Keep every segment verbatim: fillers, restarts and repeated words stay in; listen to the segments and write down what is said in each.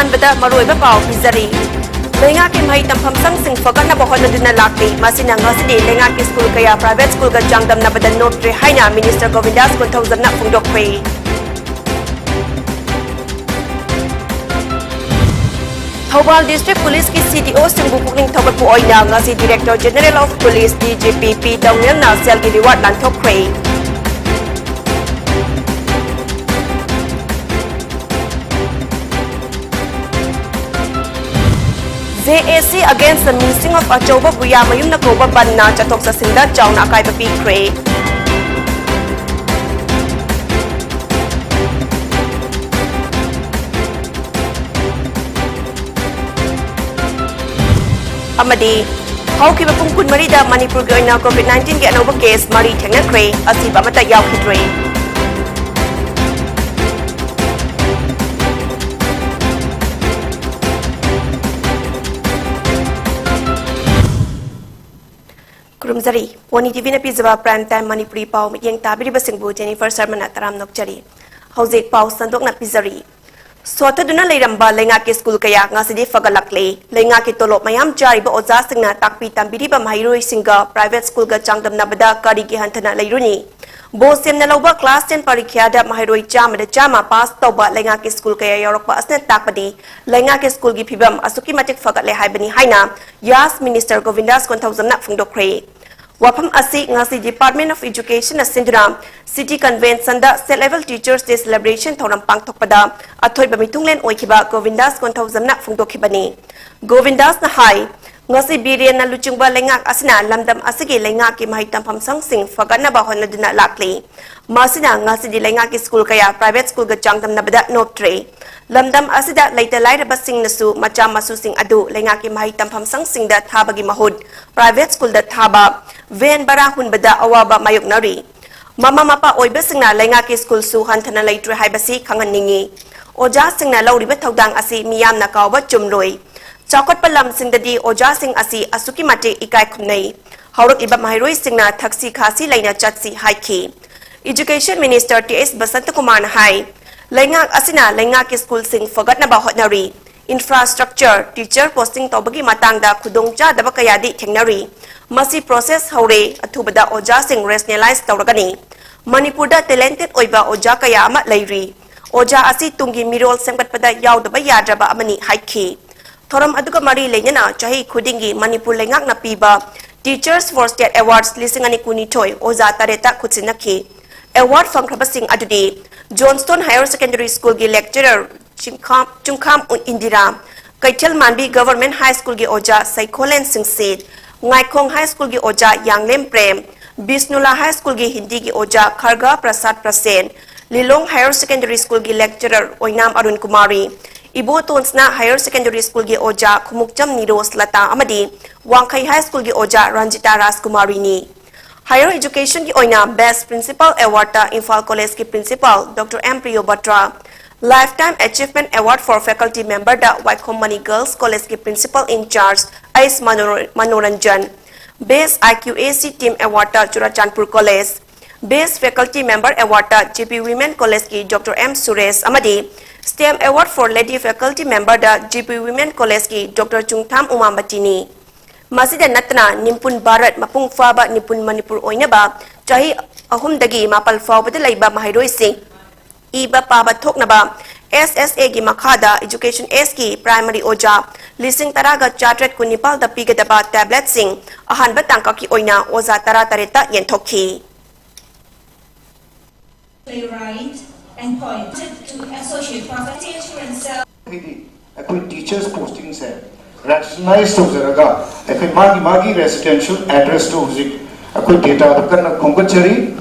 ꯑꯍꯥꯟꯕꯗ ꯃꯔꯨꯑꯣꯏꯕ ꯄꯥꯎ ꯄꯤꯖꯔꯤ꯫ ꯂꯩꯉꯥꯛꯀꯤ ꯃꯍꯩ ꯇꯝꯐꯝ ꯁꯪꯁꯤꯡ ꯐꯒꯠꯅꯕ ꯍꯣꯠꯅꯗꯨꯅ ꯂꯥꯛꯂꯤ꯫ ꯃꯁꯤꯅ ꯉꯁꯤꯗꯤ ꯂꯩꯉꯥꯛꯀꯤ ꯁ꯭ꯀꯨꯜ ꯀꯌꯥ ꯄ꯭ꯔꯥꯏꯚꯦꯠ ꯁ꯭ꯀꯨꯜꯒ ꯆꯥꯡꯗꯝꯅꯕꯗ ꯅꯣꯞꯇ꯭ꯔꯦ ꯍꯥꯏꯅ ꯃꯤꯅꯤꯁꯇꯔ ꯒꯣꯕꯤꯟꯗꯥꯁ ꯀꯣꯟꯊꯧꯖꯝꯅ ꯐꯣꯡꯗꯣꯛꯈ꯭ꯔꯦ꯫ ꯊꯧꯕꯥꯜ ꯗꯤꯁꯇ꯭ꯔꯤꯛ ꯄꯨꯂꯤꯁꯀꯤ ꯁꯤ ꯗꯤ ꯑꯣꯁꯤꯡꯕꯨ ꯄꯨꯛꯅꯤꯡ ꯊꯧꯒꯠꯄ ꯑꯣꯏꯅ ꯉꯁꯤ Director General of Police, D G P, ꯄꯤ ꯗꯧꯅꯦꯜꯅ ꯁꯦꯜꯒꯤ reward ꯂꯥꯟꯊꯣꯛꯈ꯭ꯔꯦ꯫ J A C against the missing of ꯑꯆꯧꯕ ꯕꯨꯌꯥꯃꯌꯨꯝꯅ ꯀꯧꯕ ꯕꯟꯅ ꯆꯠꯊꯣꯛ ꯆꯠꯁꯤꯟꯗ ꯆꯥꯎꯅ ꯑꯀꯥꯏꯕ ꯄꯤꯈ꯭ꯔꯦ꯫ ꯑꯃꯗꯤ ꯍꯧꯈꯤꯕ ꯄꯨꯡ ꯀꯨꯟꯃꯔꯤꯗ ꯃꯅꯤꯄꯨꯔꯒꯤ ꯑꯣꯏꯅ COVID nineteenꯒꯤ ꯑꯅꯧꯕ ꯀꯦꯁ ꯃꯔꯤ ꯊꯦꯡꯅꯈ꯭ꯔꯦ, ꯑꯁꯤꯕ ꯑꯃꯠꯇ ꯌꯥꯎꯈꯤꯗ꯭ꯔꯦ꯫ ꯈꯨꯔꯨꯝꯖꯔꯤ꯫ ꯄꯣꯅꯤ ꯇꯤꯚꯤꯅ ꯄꯤꯖꯕ Prime Time ꯃꯅꯤꯄꯨꯔꯤ ꯄꯥꯎ ꯃꯤꯠꯌꯦꯡ ꯇꯥꯕꯤꯔꯤꯕꯁꯤꯡꯕꯨ ꯖꯦꯅꯤꯐꯔ ꯁꯔꯃꯅ ꯇꯔꯥꯝꯅ ꯑꯣꯛꯆꯔꯤ꯫ ꯍꯧꯖꯤꯛ ꯄꯥꯎ ꯁꯟꯗꯣꯛꯅ ꯄꯤꯖꯔꯤ꯫ ꯁꯣꯠꯊꯗꯨꯅ ꯂꯩꯔꯝꯕ ꯂꯩꯉꯥꯛꯀꯤ ꯁ꯭ꯀꯨꯜ ꯀꯌꯥ ꯉꯁꯤꯗꯤ ꯐꯒꯠꯂꯛꯂꯦ꯫ ꯂꯩꯉꯥꯛꯀꯤ ꯇꯣꯂꯣꯞ ꯃꯌꯥꯝ ꯆꯥꯔꯤꯕ ꯑꯣꯖꯥꯁꯤꯡꯅ ꯇꯥꯛꯄꯤ ꯇꯝꯕꯤꯔꯤꯕ ꯃꯍꯩꯔꯣꯏꯁꯤꯡꯒ ꯄ꯭ꯔꯥꯏꯚꯦꯠ ꯁ꯭ꯀꯨꯜꯒ ꯆꯥꯡꯗꯝꯅꯕꯗ ꯀꯔꯤꯒꯤ ꯍꯟꯊꯅ ꯂꯩꯔꯨꯅꯤ? ꯕꯣꯔꯗ ꯁꯦꯝꯅ ꯂꯧꯕ class ten ꯄꯔꯤꯈ꯭ꯌꯥꯗ ꯃꯍꯩꯔꯣꯏ ꯆꯥꯝꯃꯗ ꯆꯥꯝꯃ ꯄꯥꯁ ꯇꯧꯕ ꯂꯩꯉꯥꯛꯀꯤ ꯁ꯭ꯀꯨꯜ ꯀꯌꯥ ꯌꯥꯎꯔꯛꯄ ꯑꯁꯤꯅ ꯇꯥꯛꯄꯗꯤ ꯂꯩꯉꯥꯛꯀꯤ ꯁ꯭ꯀꯨꯜꯒꯤ ꯐꯤꯕꯝ ꯑꯁꯨꯛꯀꯤ ꯃꯇꯤꯛ ꯐꯒꯠꯂꯦ ꯍꯥꯏꯕꯅꯤ ꯍꯥꯏꯅ ꯌꯥꯁ ꯃꯤꯅꯤꯁꯇꯔ ꯒꯣꯕꯤꯟꯗꯥꯁ ꯀꯣꯟꯊꯧꯖꯝꯅ ꯐꯣꯡꯗꯣꯛꯈ꯭ꯔꯦ꯫ ꯋꯥꯐꯝ ꯑꯁꯤ ꯉꯁꯤ Department of Educationꯅ ꯁꯤꯟꯗꯨꯅ City Conventionꯗ Self Able Teachers Day celebration ꯊꯧꯔꯝ ꯄꯥꯡꯊꯣꯛꯄꯗ ꯑꯊꯣꯏꯕ ꯃꯤꯊꯨꯡꯂꯦꯟ ꯑꯣꯏꯈꯤꯕ ꯒꯣꯕꯤꯟꯗꯥꯁ ꯀꯣꯟꯊꯧꯖꯝꯅ ꯐꯣꯡꯗꯣꯛꯈꯤꯕꯅꯤ꯫ ꯒꯣꯕꯤꯟꯗꯥꯁꯅ ꯍꯥꯏ, ꯉꯁꯤ ꯕꯤꯔꯦꯟꯅ ꯂꯨꯆꯤꯡꯕ ꯂꯩꯉꯥꯛ ꯑꯁꯤꯅ ꯂꯝꯗꯝ ꯑꯁꯤꯒꯤ ꯂꯩꯉꯥꯛꯀꯤ ꯃꯍꯩ ꯇꯝꯐꯝ ꯁꯪꯁꯤꯡ ꯐꯒꯠꯅꯕ ꯍꯣꯠꯅꯗꯨꯅ ꯂꯥꯛꯂꯤ꯫ ꯃꯁꯤꯅ ꯉꯁꯤꯗꯤ ꯂꯩꯉꯥꯛꯀꯤ ꯁ꯭ꯀꯨꯜ ꯀꯌꯥ ꯄ꯭ꯔꯥꯏꯚꯦꯠ ꯁ꯭ꯀꯨꯜꯒ ꯆꯥꯡꯗꯝꯅꯕꯗ ꯅꯣꯞꯇ꯭ꯔꯦ꯫ ꯂꯝꯗꯝ ꯑꯁꯤꯗ ꯂꯩꯇ ꯂꯥꯏꯔꯕꯁꯤꯡꯅꯁꯨ ꯃꯆꯥ ꯃꯁꯨꯁꯤꯡ ꯑꯗꯨ ꯂꯩꯉꯥꯛꯀꯤ ꯃꯍꯩ ꯇꯝꯐꯝ ꯁꯪꯁꯤꯡꯗ ꯊꯥꯕꯒꯤ ꯃꯍꯨꯠ ꯄ꯭ꯔꯥꯏꯚꯦꯠ ꯁ꯭ꯀꯨꯜꯗ ꯊꯥꯕ, ꯚꯦꯟ ꯚꯔꯥ ꯍꯨꯟꯕꯗ ꯑꯋꯥꯕ ꯃꯥꯌꯣꯛꯅꯔꯤ꯫ ꯃꯃꯥ ꯃꯄꯥ ꯑꯣꯏꯕꯁꯤꯡꯅ ꯂꯩꯉꯥꯛꯀꯤ ꯁ꯭ꯀꯨꯜꯁꯨ ꯍꯟꯊꯅ ꯂꯩꯇ꯭ꯔꯦ ꯍꯥꯏꯕꯁꯤ ꯈꯪꯍꯟꯅꯤꯡꯏ꯫ ꯑꯣꯖꯥꯁꯤꯡꯅ ꯂꯧꯔꯤꯕ ꯊꯧꯗꯥꯡ ꯑꯁꯤ ꯃꯤꯌꯥꯝꯅ ꯀꯥꯎꯕ ꯆꯨꯝꯂꯣꯏ꯫ ꯆꯥꯎꯈꯠꯄ ꯂꯝꯁꯤꯡꯗꯗꯤ ꯑꯣꯖꯥꯁꯤꯡ ꯑꯁꯤ ꯑꯁꯨꯛꯀꯤ ꯃꯇꯤꯛ ꯏꯀꯥꯏ ꯈꯨꯝꯅꯩ꯫ ꯍꯧꯔꯛꯂꯤꯕ ꯃꯍꯩꯔꯣꯏꯁꯤꯡꯅ ꯊꯛꯁꯤ ꯈꯥꯁꯤ ꯂꯩꯅ ꯆꯠꯁꯤ ꯍꯥꯏꯈꯤ꯫ Education Minister ꯇꯤ ꯑꯦꯁ ꯕꯁꯟꯇꯀꯨꯃꯥꯔꯅ ꯍꯥꯏ, ꯂꯩꯉꯥꯛ ꯑꯁꯤꯅ ꯂꯩꯉꯥꯛꯀꯤ ꯁ꯭ꯀꯨꯜꯁꯤꯡ ꯐꯒꯠꯅꯕ ꯍꯣꯠꯅꯔꯤ꯫ Infrastructure, teacher posting ꯇꯧꯕꯒꯤ ꯃꯇꯥꯡꯗ ꯈꯨꯗꯣꯡꯆꯥꯗꯕ ꯀꯌꯥꯗꯤ ꯊꯦꯡꯅꯔꯤ꯫ ꯃꯁꯤ process ꯍꯧꯔꯦ, ꯑꯊꯨꯕꯗ ꯑꯣꯖꯥꯁꯤꯡ rationalize ꯇꯧꯔꯒꯅꯤ꯫ ꯃꯅꯤꯄꯨꯔꯗ talented ꯑꯣꯏꯕ ꯑꯣꯖꯥ ꯀꯌꯥ ꯑꯃ ꯂꯩꯔꯤ꯫ ꯑꯣꯖꯥ ꯑꯁꯤ ꯇꯨꯡꯒꯤ ꯃꯤꯔꯣꯜ ꯁꯦꯝꯒꯠꯄꯗ ꯌꯥꯎꯗꯕ ꯌꯥꯗ꯭ꯔꯕ ꯑꯃꯅꯤ ꯍꯥꯏꯈꯤ꯫ ꯊꯧꯔꯝ ꯑꯗꯨꯒ ꯃꯔꯤ ꯂꯩꯅꯅ ꯆꯍꯤ ꯈꯨꯗꯤꯡꯒꯤ ꯃꯅꯤꯄꯨꯔ ꯂꯩꯉꯥꯛꯅ ꯄꯤꯕ Teachers for State Awards ꯂꯤꯁꯤꯡ ꯑꯅꯤ ꯀꯨꯟꯅꯤꯊꯣꯏ ꯑꯣꯖꯥ ꯇꯔꯦꯠꯇ ꯈꯨꯠꯁꯤꯟꯅꯈꯤ꯫ Award ꯐꯪꯈ꯭ꯔꯕꯁꯤꯡ ꯑꯗꯨꯗꯤ Johnstone Higher Secondary Schoolꯒꯤ lecturer ꯆꯤꯡꯈꯥꯝ, ꯆꯨꯡꯈꯥꯝ Indira, ꯀꯩꯊꯦꯜ ꯃꯥꯟꯕꯤ Government High Schoolꯒꯤ ꯑꯣꯖꯥ ꯁꯩꯈꯣꯂꯦꯟ ꯁꯤꯡꯁꯤꯠ, ꯉꯥꯏꯈꯣꯡ High Schoolꯒꯤ ꯑꯣꯖꯥ ꯌꯥꯡꯂꯦꯝ ꯄ꯭ꯔꯦꯝ, ꯕꯤꯁꯅꯨꯂꯥ High Schoolꯒꯤ ꯍꯤꯟꯗꯤꯒꯤ ꯑꯣꯖꯥ ꯈꯔꯒ ꯄ꯭ꯔꯁꯥꯗ ꯄ꯭ꯔꯁꯦꯟ, ꯂꯤꯂꯣꯡ Higher Secondary Schoolꯒꯤ lecturer ꯑꯣꯏꯅꯥꯝ ꯑꯔꯨꯟ ꯀꯨꯃꯥꯔꯤ, ꯏꯕꯣꯇꯣꯟ ꯁꯅꯥ Higher Secondary Schoolꯒꯤ ꯑꯣꯖꯥ ꯈꯨꯃꯨꯛꯆꯝ ꯅꯤꯔꯣꯖ ꯂꯇꯥ ꯑꯃꯗꯤ ꯋꯥꯡꯈꯩ High Schoolꯒꯤ ꯑꯣꯖꯥ ꯔꯟꯖꯤꯇꯥ ꯔꯥꯖꯀꯨꯃꯥꯔꯤꯅꯤ꯫ Higher Educationꯒꯤ ꯑꯣꯏꯅ Best Principal Awardꯇ Imphal Collegeꯀꯤ Principal Doctor M Priyo Batra, Lifetime Achievement Award for Faculty Memberꯗ ꯋꯥꯏꯈꯣꯝ ꯃꯅꯤ Girls Collegeꯀꯤ Principal in Charge S Mano-, Manoranjan, Best I Q A C Team Awardꯇ Churachandpur College, Best Faculty Member Awardꯇ G P Women Collegeꯀꯤ Doctor M Suresh ꯑꯃꯗꯤ STEM Award for Lady Faculty Memberꯗ G P Women Collegeꯀꯤ Doctor ꯆꯨꯡꯊꯥꯝ ꯎꯃꯥꯕꯇꯤꯅꯤ꯫ ꯃꯁꯤꯗ ꯅꯠꯇꯅ ꯅꯤꯝꯄꯨꯟ ꯚꯥꯔꯠ ꯃꯄꯨꯡ ꯐꯥꯕ ꯅꯤꯝꯄꯨꯟ ꯃꯅꯤꯄꯨꯔ ꯑꯣꯏꯅꯕ ꯆꯍꯤ ꯑꯍꯨꯝꯗꯒꯤ ꯃꯥꯄꯜ ꯐꯥꯎꯕꯗ ꯂꯩꯕ ꯃꯍꯩꯔꯣꯏꯁꯤꯡ ꯏꯕ ꯄꯥꯕ ꯊꯣꯛꯅꯕ S S Aꯒꯤ ꯃꯈꯥꯗ Education Ageꯀꯤ primary ꯑꯣꯖꯥ ꯂꯤꯁꯤꯡ ꯇꯔꯥꯒ ꯆꯥꯇ꯭ꯔꯦꯠ ꯀꯨꯟꯅꯤꯄꯥꯜꯗ ꯄꯤꯒꯗꯕ tabletꯁꯤꯡ ꯑꯍꯥꯟꯕ ꯇꯥꯡꯀꯛꯀꯤ ꯑꯣꯏꯅ ꯑꯣꯖꯥ ꯇꯔꯥꯇꯔꯦꯠꯇ ꯌꯦꯟꯊꯣꯛꯈꯤ꯫ Playwright and poet to Associate Professor Teacher and Self. ꯑꯩꯈꯣꯏꯗꯤ ꯑꯩꯈꯣꯏ teachers postingꯁꯦ rationalize ꯇꯧꯖꯔꯒ ꯑꯩꯈꯣꯏ ꯃꯥꯒꯤ ꯃꯥꯒꯤ residential addressꯇꯨ ꯍꯧꯖꯤꯛ ꯑꯩꯈꯣꯏ dataꯗ ꯀꯟꯅ ꯈꯣꯝꯒꯠꯆꯔꯤ꯫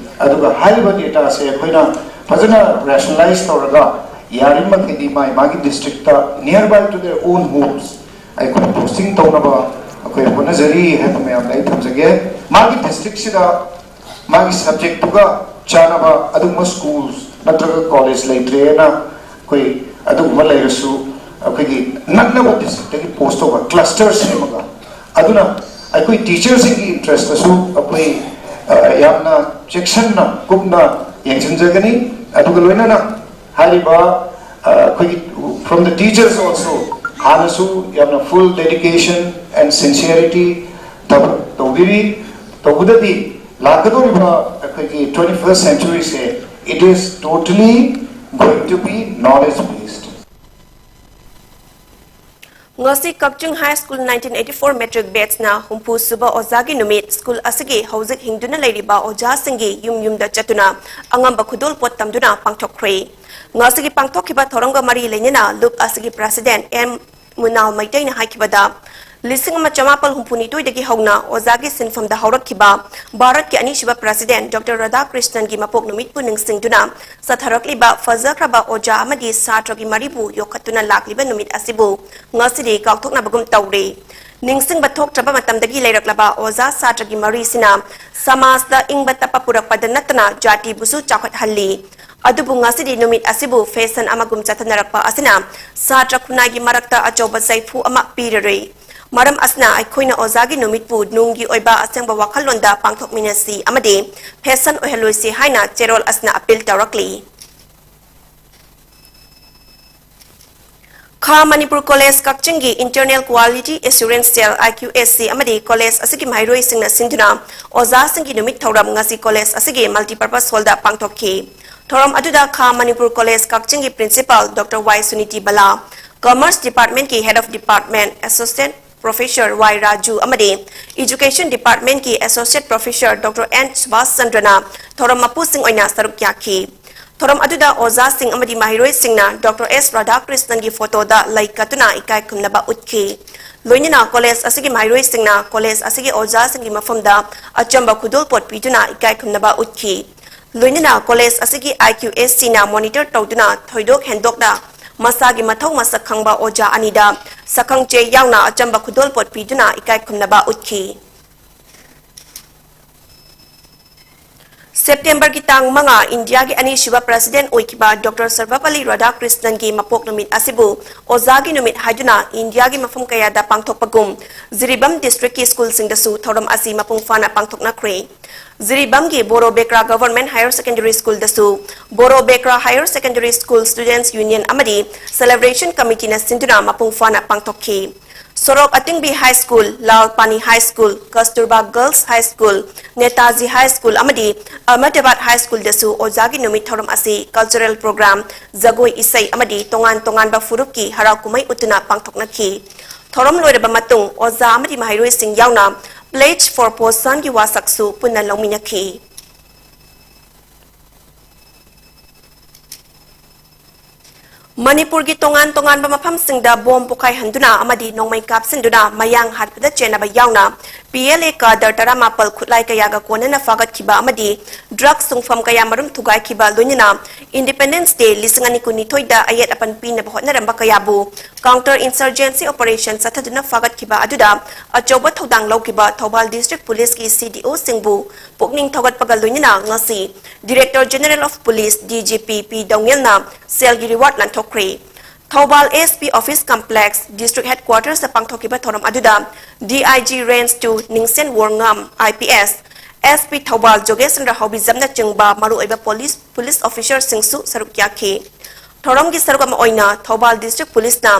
ꯑꯗꯨꯒ ꯍꯥꯏꯔꯤꯕ dataꯁꯦ ꯑꯩꯈꯣꯏꯅ ꯐꯖꯅ rationalize ꯇꯧꯔꯒ ꯌꯥꯔꯤꯕ ꯃꯈꯩꯗꯤ ꯃꯥꯒꯤ ꯃꯥꯒꯤ districtꯇ nearby to their own homes ꯑꯩꯈꯣꯏ posting ꯇꯧꯅꯕ ꯑꯩꯈꯣꯏ ꯍꯣꯠꯅꯖꯔꯤ ꯍꯥꯏꯕ ꯃꯌꯥꯝꯗ ꯑꯩ ꯊꯝꯖꯒꯦ꯫ ꯃꯥꯒꯤ districtꯁꯤꯗ ꯃꯥꯒꯤ subjectꯇꯨꯒ ꯆꯥꯟꯅꯕ ꯑꯗꯨꯒꯨꯝꯕ schools ꯅꯠꯇ꯭ꯔꯒ college ꯂꯩꯇ꯭ꯔꯦꯅ ꯑꯩꯈꯣꯏ ꯑꯗꯨꯒꯨꯝꯕ ꯂꯩꯔꯁꯨ ꯑꯩꯈꯣꯏꯒꯤ ꯅꯛꯅꯕ districtꯇꯒꯤ post ꯇꯧꯕ cluster ꯁꯦꯝꯃꯒ ꯑꯗꯨꯅ ꯑꯩꯈꯣꯏ teacherꯁꯤꯡꯒꯤ interestꯇꯁꯨ ꯑꯩꯈꯣꯏ, ꯑ, ꯌꯥꯝꯅ ꯆꯦꯛꯁꯤꯟꯅ ꯀꯨꯞꯅ ꯌꯦꯡꯁꯤꯟꯖꯒꯅꯤ꯫ ꯑꯗꯨꯒ ꯂꯣꯏꯅꯅ ꯍꯥꯏꯔꯤꯕ ꯑ, ꯑꯩꯈꯣꯏꯒꯤ from the teachers also ꯍꯥꯟꯅꯁꯨ ꯌꯥꯝꯅ full dedication and sincerity ꯊꯕꯛ ꯇꯧꯕꯤꯔꯤ꯫ ꯇꯧꯕꯗꯗꯤ ꯂꯥꯛꯀꯗꯧꯔꯤꯕ ꯑꯩꯈꯣꯏꯒꯤ twenty first century say, it is totally going to be knowledge based. ꯉꯁꯤ Kakching high school nineteen eighty four matric batch ꯅ ꯍꯨꯝꯐꯨ ꯁꯨꯕ ꯑꯣꯖꯥꯒꯤ ꯅꯨꯃꯤꯠ ꯁ꯭ꯀꯨꯜ ꯑꯁꯤꯒꯤ ꯍꯧꯖꯤꯛ ꯍꯤꯡꯗꯨꯅ ꯂꯩꯔꯤꯕ ꯑꯣꯖꯥꯁꯤꯡꯒꯤ ꯌꯨꯝ ꯌꯨꯝꯗ ꯆꯠꯇꯨꯅ ꯑꯉꯝꯕ ꯈꯨꯗꯣꯜꯄꯣꯠ ꯇꯝꯗꯨꯅ ꯄꯥꯡꯊꯣꯛꯈ꯭ꯔꯦ꯫ ꯉꯁꯤꯒꯤ ꯄꯥꯡꯊꯣꯛꯈꯤꯕ ꯊꯧꯔꯝꯒ ꯃꯔꯤ ꯂꯩꯅꯅ ꯂꯨꯞ ꯑꯁꯤꯒꯤ president ꯑꯦꯝ ꯃꯨꯅꯥꯜ ꯃꯩꯇꯩꯅ ꯍꯥꯏꯈꯤꯕꯗ, ꯂꯤꯁꯤꯡ ꯑꯃ ꯆꯃꯥꯄꯜ ꯍꯨꯝꯐꯨ ꯅꯤꯊꯣꯏꯗꯒꯤ ꯍꯧꯅ ꯑꯣꯖꯥꯒꯤ ꯁꯤꯟꯐꯝꯗ ꯍꯧꯔꯛꯈꯤꯕ ꯚꯥꯔꯠꯀꯤ ꯑꯅꯤꯁꯨꯕ president ꯗꯣꯛꯇꯔ ꯔꯥꯙꯥꯀ꯭ꯔꯤꯁꯅꯟꯒꯤ ꯃꯄꯣꯛ ꯅꯨꯃꯤꯠꯄꯨ ꯅꯤꯡꯁꯤꯡꯗꯨꯅ ꯆꯠꯊꯔꯛꯂꯤꯕ ꯐꯖꯈ꯭ꯔꯕ ꯑꯣꯖꯥ ꯑꯃꯗꯤ ꯁꯥꯇ꯭ꯔꯒꯤ ꯃꯔꯤꯕꯨ ꯌꯣꯛꯈꯠꯇꯨꯅ ꯂꯥꯛꯂꯤꯕ ꯅꯨꯃꯤꯠ ꯑꯁꯤꯕꯨ ꯉꯁꯤꯗꯤ ꯀꯥꯎꯊꯣꯛꯅꯕꯒꯨꯝ ꯇꯧꯔꯦ꯫ ꯅꯤꯡꯁꯤꯡꯕ ꯊꯣꯛꯇ꯭ꯔꯕ ꯃꯇꯝꯗꯒꯤ ꯂꯩꯔꯛꯂꯕ ꯑꯣꯖꯥ ꯁꯥꯇ꯭ꯔꯒꯤ ꯃꯔꯤꯁꯤꯅ ꯁꯃꯥꯖꯇ ꯏꯪꯕ ꯇꯞꯄ ꯄꯨꯔꯛꯄꯗ ꯅꯠꯇꯅ ꯖꯥꯇꯤꯕꯨꯁꯨ ꯆꯥꯎꯈꯠꯍꯜꯂꯤ꯫ ꯑꯗꯨꯕꯨ ꯉꯁꯤꯗꯤ ꯅꯨꯃꯤꯠ ꯑꯁꯤꯕꯨ fashion ꯑꯃꯒꯨꯝ ꯆꯠꯊꯅꯔꯛꯄ ꯑꯁꯤꯅ ꯁꯥꯇ꯭ꯔ ꯈꯨꯟꯅꯥꯏꯒꯤ ꯃꯔꯛꯇ ꯑꯆꯧꯕ ꯆꯩꯐꯨ ꯑꯃ ꯄꯤꯔꯔꯣꯏ꯫ ꯃꯔꯝ ꯑꯁꯤꯅ ꯑꯩꯈꯣꯏꯅ ꯑꯣꯖꯥꯒꯤ ꯅꯨꯃꯤꯠꯄꯨ ꯅꯨꯡꯒꯤ ꯑꯣꯏꯕ ꯑꯁꯦꯡꯕ ꯋꯥꯈꯜꯂꯣꯟꯗ ꯄꯥꯡꯊꯣꯛꯃꯤꯟꯅꯁꯤ ꯑꯃꯗꯤ fashion ꯑꯣꯏꯍꯜꯂꯣꯏꯁꯤ ꯍꯥꯏꯅ ꯆꯦꯔꯣꯜ ꯑꯁꯤꯅ appeal ꯇꯧꯔꯛꯂꯤ꯫ ꯈꯥ ꯃꯅꯤꯄꯨꯔ ꯀꯣꯂꯦꯖ ꯀꯛꯆꯤꯡꯒꯤ Internal Quality Assurance Cell, I Q A C, ꯑꯃꯗꯤ ꯀꯣꯂꯦꯖ ꯑꯁꯤꯒꯤ ꯃꯍꯩꯔꯣꯏꯁꯤꯡꯅ ꯁꯤꯟꯗꯨꯅ ꯑꯣꯖꯥꯁꯤꯡꯒꯤ ꯅꯨꯃꯤꯠ ꯊꯧꯔꯝ ꯉꯁꯤ ꯀꯣꯂꯦꯖ ꯑꯁꯤꯒꯤ multipurpose hall ꯗ ꯄꯥꯡꯊꯣꯛꯈꯤ꯫ ꯊꯧꯔꯝ ꯑꯗꯨꯗ ꯈꯥ ꯃꯅꯤꯄꯨꯔ ꯀꯣꯂꯦꯖ ꯀꯛꯆꯤꯡꯒꯤ principal doctor Y Suniti Bala, Commerce Department ꯀꯤ Head of Department Associate Professor Y Raju ꯑꯃꯗꯤ Education Department ꯀꯤ Associate Professor ꯗꯣꯛꯇꯔ ꯑꯦꯟ ꯁꯨꯕꯥꯁ ꯆꯟꯗ꯭ꯔꯅ ꯊꯧꯔꯝ ꯃꯄꯨꯁꯤꯡ ꯑꯣꯏꯅ ꯁꯔꯨꯛ ꯌꯥꯈꯤ꯫ ꯊꯧꯔꯝ ꯑꯗꯨꯗ ꯑꯣꯖꯥꯁꯤꯡ ꯑꯃꯗꯤ ꯃꯍꯩꯔꯣꯏꯁꯤꯡꯅ ꯗꯣꯛꯇꯔ ꯑꯦꯁ ꯔꯥꯙꯥꯀ꯭ꯔꯤꯁꯅꯟꯒꯤ ꯐꯣꯇꯣꯗ ꯂꯩ ꯀꯠꯇꯨꯅ ꯏꯀꯥꯏ ꯈꯨꯝꯅꯕ ꯎꯠꯈꯤ꯫ ꯂꯣꯏꯅꯅ ꯀꯣꯂꯦꯖ ꯑꯁꯤꯒꯤ ꯃꯍꯩꯔꯣꯏꯁꯤꯡꯅ ꯀꯣꯂꯦꯖ ꯑꯁꯤꯒꯤ ꯑꯣꯖꯥꯁꯤꯡꯒꯤ ꯃꯐꯝꯗ ꯑꯆꯝꯕ ꯈꯨꯗꯣꯜꯄꯣꯠ ꯄꯤꯗꯨꯅ ꯏꯀꯥꯏ ꯈꯨꯝꯅꯕ ꯎꯠꯈꯤ꯫ ꯂꯣꯏꯅꯅ ꯀꯣꯂꯦꯖ ꯑꯁꯤꯒꯤ I Q A C ꯅ monitor ꯇꯧꯗꯨꯅ ꯊꯣꯏꯗꯣꯛ ꯍꯦꯟꯗꯣꯛꯅ ꯃꯁꯥꯒꯤ ꯃꯊꯧ ꯃꯁꯛ ꯈꯪꯕ ꯑꯣꯖꯥ ꯑꯅꯤꯗ ꯁꯛꯈꯪ ꯆꯦ ꯌꯥꯎꯅ ꯑꯆꯝꯕ ꯈꯨꯗꯣꯜꯄꯣꯠ ꯄꯤꯗꯨꯅ ꯏꯀꯥꯏ ꯈꯨꯝꯅꯕ ꯎꯠꯈꯤ꯫ ꯁꯦꯞꯇꯦꯝꯕꯔꯒꯤ ꯇꯥꯡ ꯃꯉꯥ, ꯏꯟꯗꯤꯌꯥꯒꯤ ꯑꯅꯤꯁꯨꯕ ꯄ꯭ꯔꯁꯤꯗꯦꯟꯠ ꯑꯣꯏꯈꯤꯕ ꯗꯣꯛꯇꯔ ꯁꯔꯕꯄꯜꯂꯤ ꯔꯥꯙꯥꯀ꯭ꯔꯤꯁꯅꯟꯒꯤ ꯃꯄꯣꯛ ꯅꯨꯃꯤꯠ ꯑꯁꯤꯕꯨ ꯑꯣꯖꯥꯒꯤ ꯅꯨꯃꯤꯠ ꯍꯥꯏꯗꯨꯅ ꯏꯟꯗꯤꯌꯥꯒꯤ ꯃꯐꯝ ꯀꯌꯥꯗ ꯄꯥꯡꯊꯣꯛꯄꯒꯨꯝ, ꯖꯤꯔꯤꯕꯥꯝ ꯗꯤꯁꯇ꯭ꯔꯤꯛꯀꯤ ꯁ꯭ꯀꯨꯜꯁꯤꯡꯗꯁꯨ ꯊꯧꯔꯝ ꯑꯁꯤ ꯃꯄꯨꯡ ꯐꯥꯅ ꯄꯥꯡꯊꯣꯛꯅꯈ꯭ꯔꯦ꯫ ꯖꯤꯔꯤꯕꯥꯝꯒꯤ ꯕꯣꯔꯣ ꯕꯦꯀ꯭ꯔꯥ ꯒꯚꯔꯟꯃꯦꯟꯠ ꯍꯥꯌꯔ ꯁꯦꯀꯦꯟꯗꯔꯤ ꯁ꯭ꯀꯨꯜꯗꯁꯨ ꯕꯣꯔꯣ ꯕꯦꯀ꯭ꯔꯥ ꯍꯥꯌꯔ ꯁꯦꯀꯦꯟꯗꯔꯤ ꯁ꯭ꯀꯨꯜ ꯁ꯭ꯇꯨꯗꯦꯟꯠꯁ ꯌꯨꯅꯤꯌꯟ ꯑꯃꯗꯤ ꯁꯦꯂꯦꯕ꯭ꯔꯦꯁꯟ ꯀꯃꯤꯇꯤꯅ ꯁꯤꯟꯗꯨꯅ ꯃꯄꯨꯡ ꯐꯥꯅ ꯄꯥꯡꯊꯣꯛꯈꯤ꯫ ꯁꯣꯔꯣꯛ ꯑꯇꯤꯡꯕꯤ ꯍꯥꯏ school, Lal Pani high school, Kasturba girls high school, Netaji high school ꯑꯃꯗꯤ ꯑꯍꯃꯗꯥꯕꯥꯗ ꯍꯥꯏ ꯁ꯭ꯀꯨꯜꯗꯁꯨ ꯑꯣꯖꯥꯒꯤ ꯅꯨꯃꯤꯠ ꯊꯧꯔꯝ ꯑꯁꯤ ꯀꯜꯆꯔꯦꯜ ꯄ꯭ꯔꯣꯒ꯭ꯔꯥꯝ, ꯖꯒꯣꯏ ꯏꯁꯩ ꯑꯃꯗꯤ ꯇꯣꯉꯥꯟ ꯇꯣꯉꯥꯟꯕ ꯐꯨꯔꯨꯞꯀꯤ ꯍꯔꯥꯎ ꯀꯨꯝꯍꯩ ꯎꯠꯇꯨꯅ ꯄꯥꯡꯊꯣꯛꯅꯈꯤ꯫ ꯊꯧꯔꯝ ꯂꯣꯏꯔꯕ ꯃꯇꯨꯡ ꯑꯣꯖꯥ ꯑꯃꯗꯤ ꯃꯍꯩꯔꯣꯏꯁꯤꯡ ꯌꯥꯎꯅ Pledge for Poshan ꯒꯤ ꯋꯥꯁꯛꯁꯨ ꯄꯨꯟꯅ ꯂꯧꯃꯤꯟꯅꯈꯤ꯫ ꯃꯅꯤꯄꯨꯔꯒꯤ ꯇꯣꯉꯥꯟ ꯇꯣꯉꯥꯟꯕ ꯃꯐꯝꯁꯤꯡꯗ ꯕꯣꯝ ꯄꯣꯈꯥꯏꯍꯟꯗꯨꯅ ꯑꯃꯗꯤ ꯅꯣꯡꯃꯩ ꯀꯥꯞꯁꯤꯟꯗꯨꯅ ꯃꯌꯥꯡ ꯍꯥꯠꯄꯗ ꯆꯦꯟꯅꯕ ꯌꯥꯎꯅ P L A cadre ꯇꯔꯥꯃꯥꯄꯜ ꯈꯨꯠꯂꯥꯏ ꯀꯌꯥꯒ ꯀꯣꯟꯅꯅ ꯐꯥꯒꯠꯈꯤꯕ ꯑꯃꯗꯤ drugs ꯁꯨꯡꯐꯝ ꯀꯌꯥ ꯃꯔꯨꯝ ꯊꯨꯒꯥꯏꯈꯤꯕ, ꯂꯣꯏꯅꯅ Independence Day ꯂꯤꯁꯤꯡ ꯑꯅꯤ ꯀꯨꯟꯅꯤꯊꯣꯏꯗ ꯑꯌꯦꯠ ꯑꯄꯟ ꯄꯤꯅꯕ ꯍꯣꯠꯅꯔꯝꯕ ꯀꯌꯥꯕꯨ counter insurgency operation ꯆꯠꯊꯗꯨꯅ ꯐꯥꯒꯠꯈꯤꯕ ꯑꯗꯨꯗ ꯑꯆꯧꯕ ꯊꯧꯗꯥꯡ ꯂꯧꯈꯤꯕ ꯊꯧꯕꯥꯜ District Police ꯀꯤ C D O ꯁꯤꯡꯕꯨ ꯄꯨꯛꯅꯤꯡ ꯊꯧꯒꯠꯄꯒ ꯂꯣꯏꯅꯅ ꯉꯁꯤ Director General of Police, D G P, ꯄꯤ ꯗꯧꯉꯦꯜꯅ ꯁꯦꯜꯒꯤ reward ꯂꯥꯟꯊꯣꯛꯈ꯭ꯔꯦ꯫ Thoubal S P Office Complex, District Headquarters ꯇ ꯄꯥꯡꯊꯣꯛꯈꯤꯕ ꯊꯧꯔꯝ ꯑꯗꯨꯗ D I G Range two ꯅꯤꯡꯁꯦꯟ ꯋꯣꯔꯉꯥꯝ, I P S, S P Thoubal ꯖꯣꯒꯦꯁꯆꯟꯗ꯭ꯔ ꯍꯥꯎꯕꯤꯖꯝꯅꯆꯤꯡꯕ ꯃꯔꯨꯑꯣꯏꯕ police, police officer ꯁꯤꯡꯁꯨ ꯁꯔꯨꯛ ꯌꯥꯈꯤ꯫ ꯊꯧꯔꯝꯒꯤ ꯁꯔꯨꯛ ꯑꯃ ꯑꯣꯏꯅ ꯊꯧꯕꯥꯜ District Police ꯅ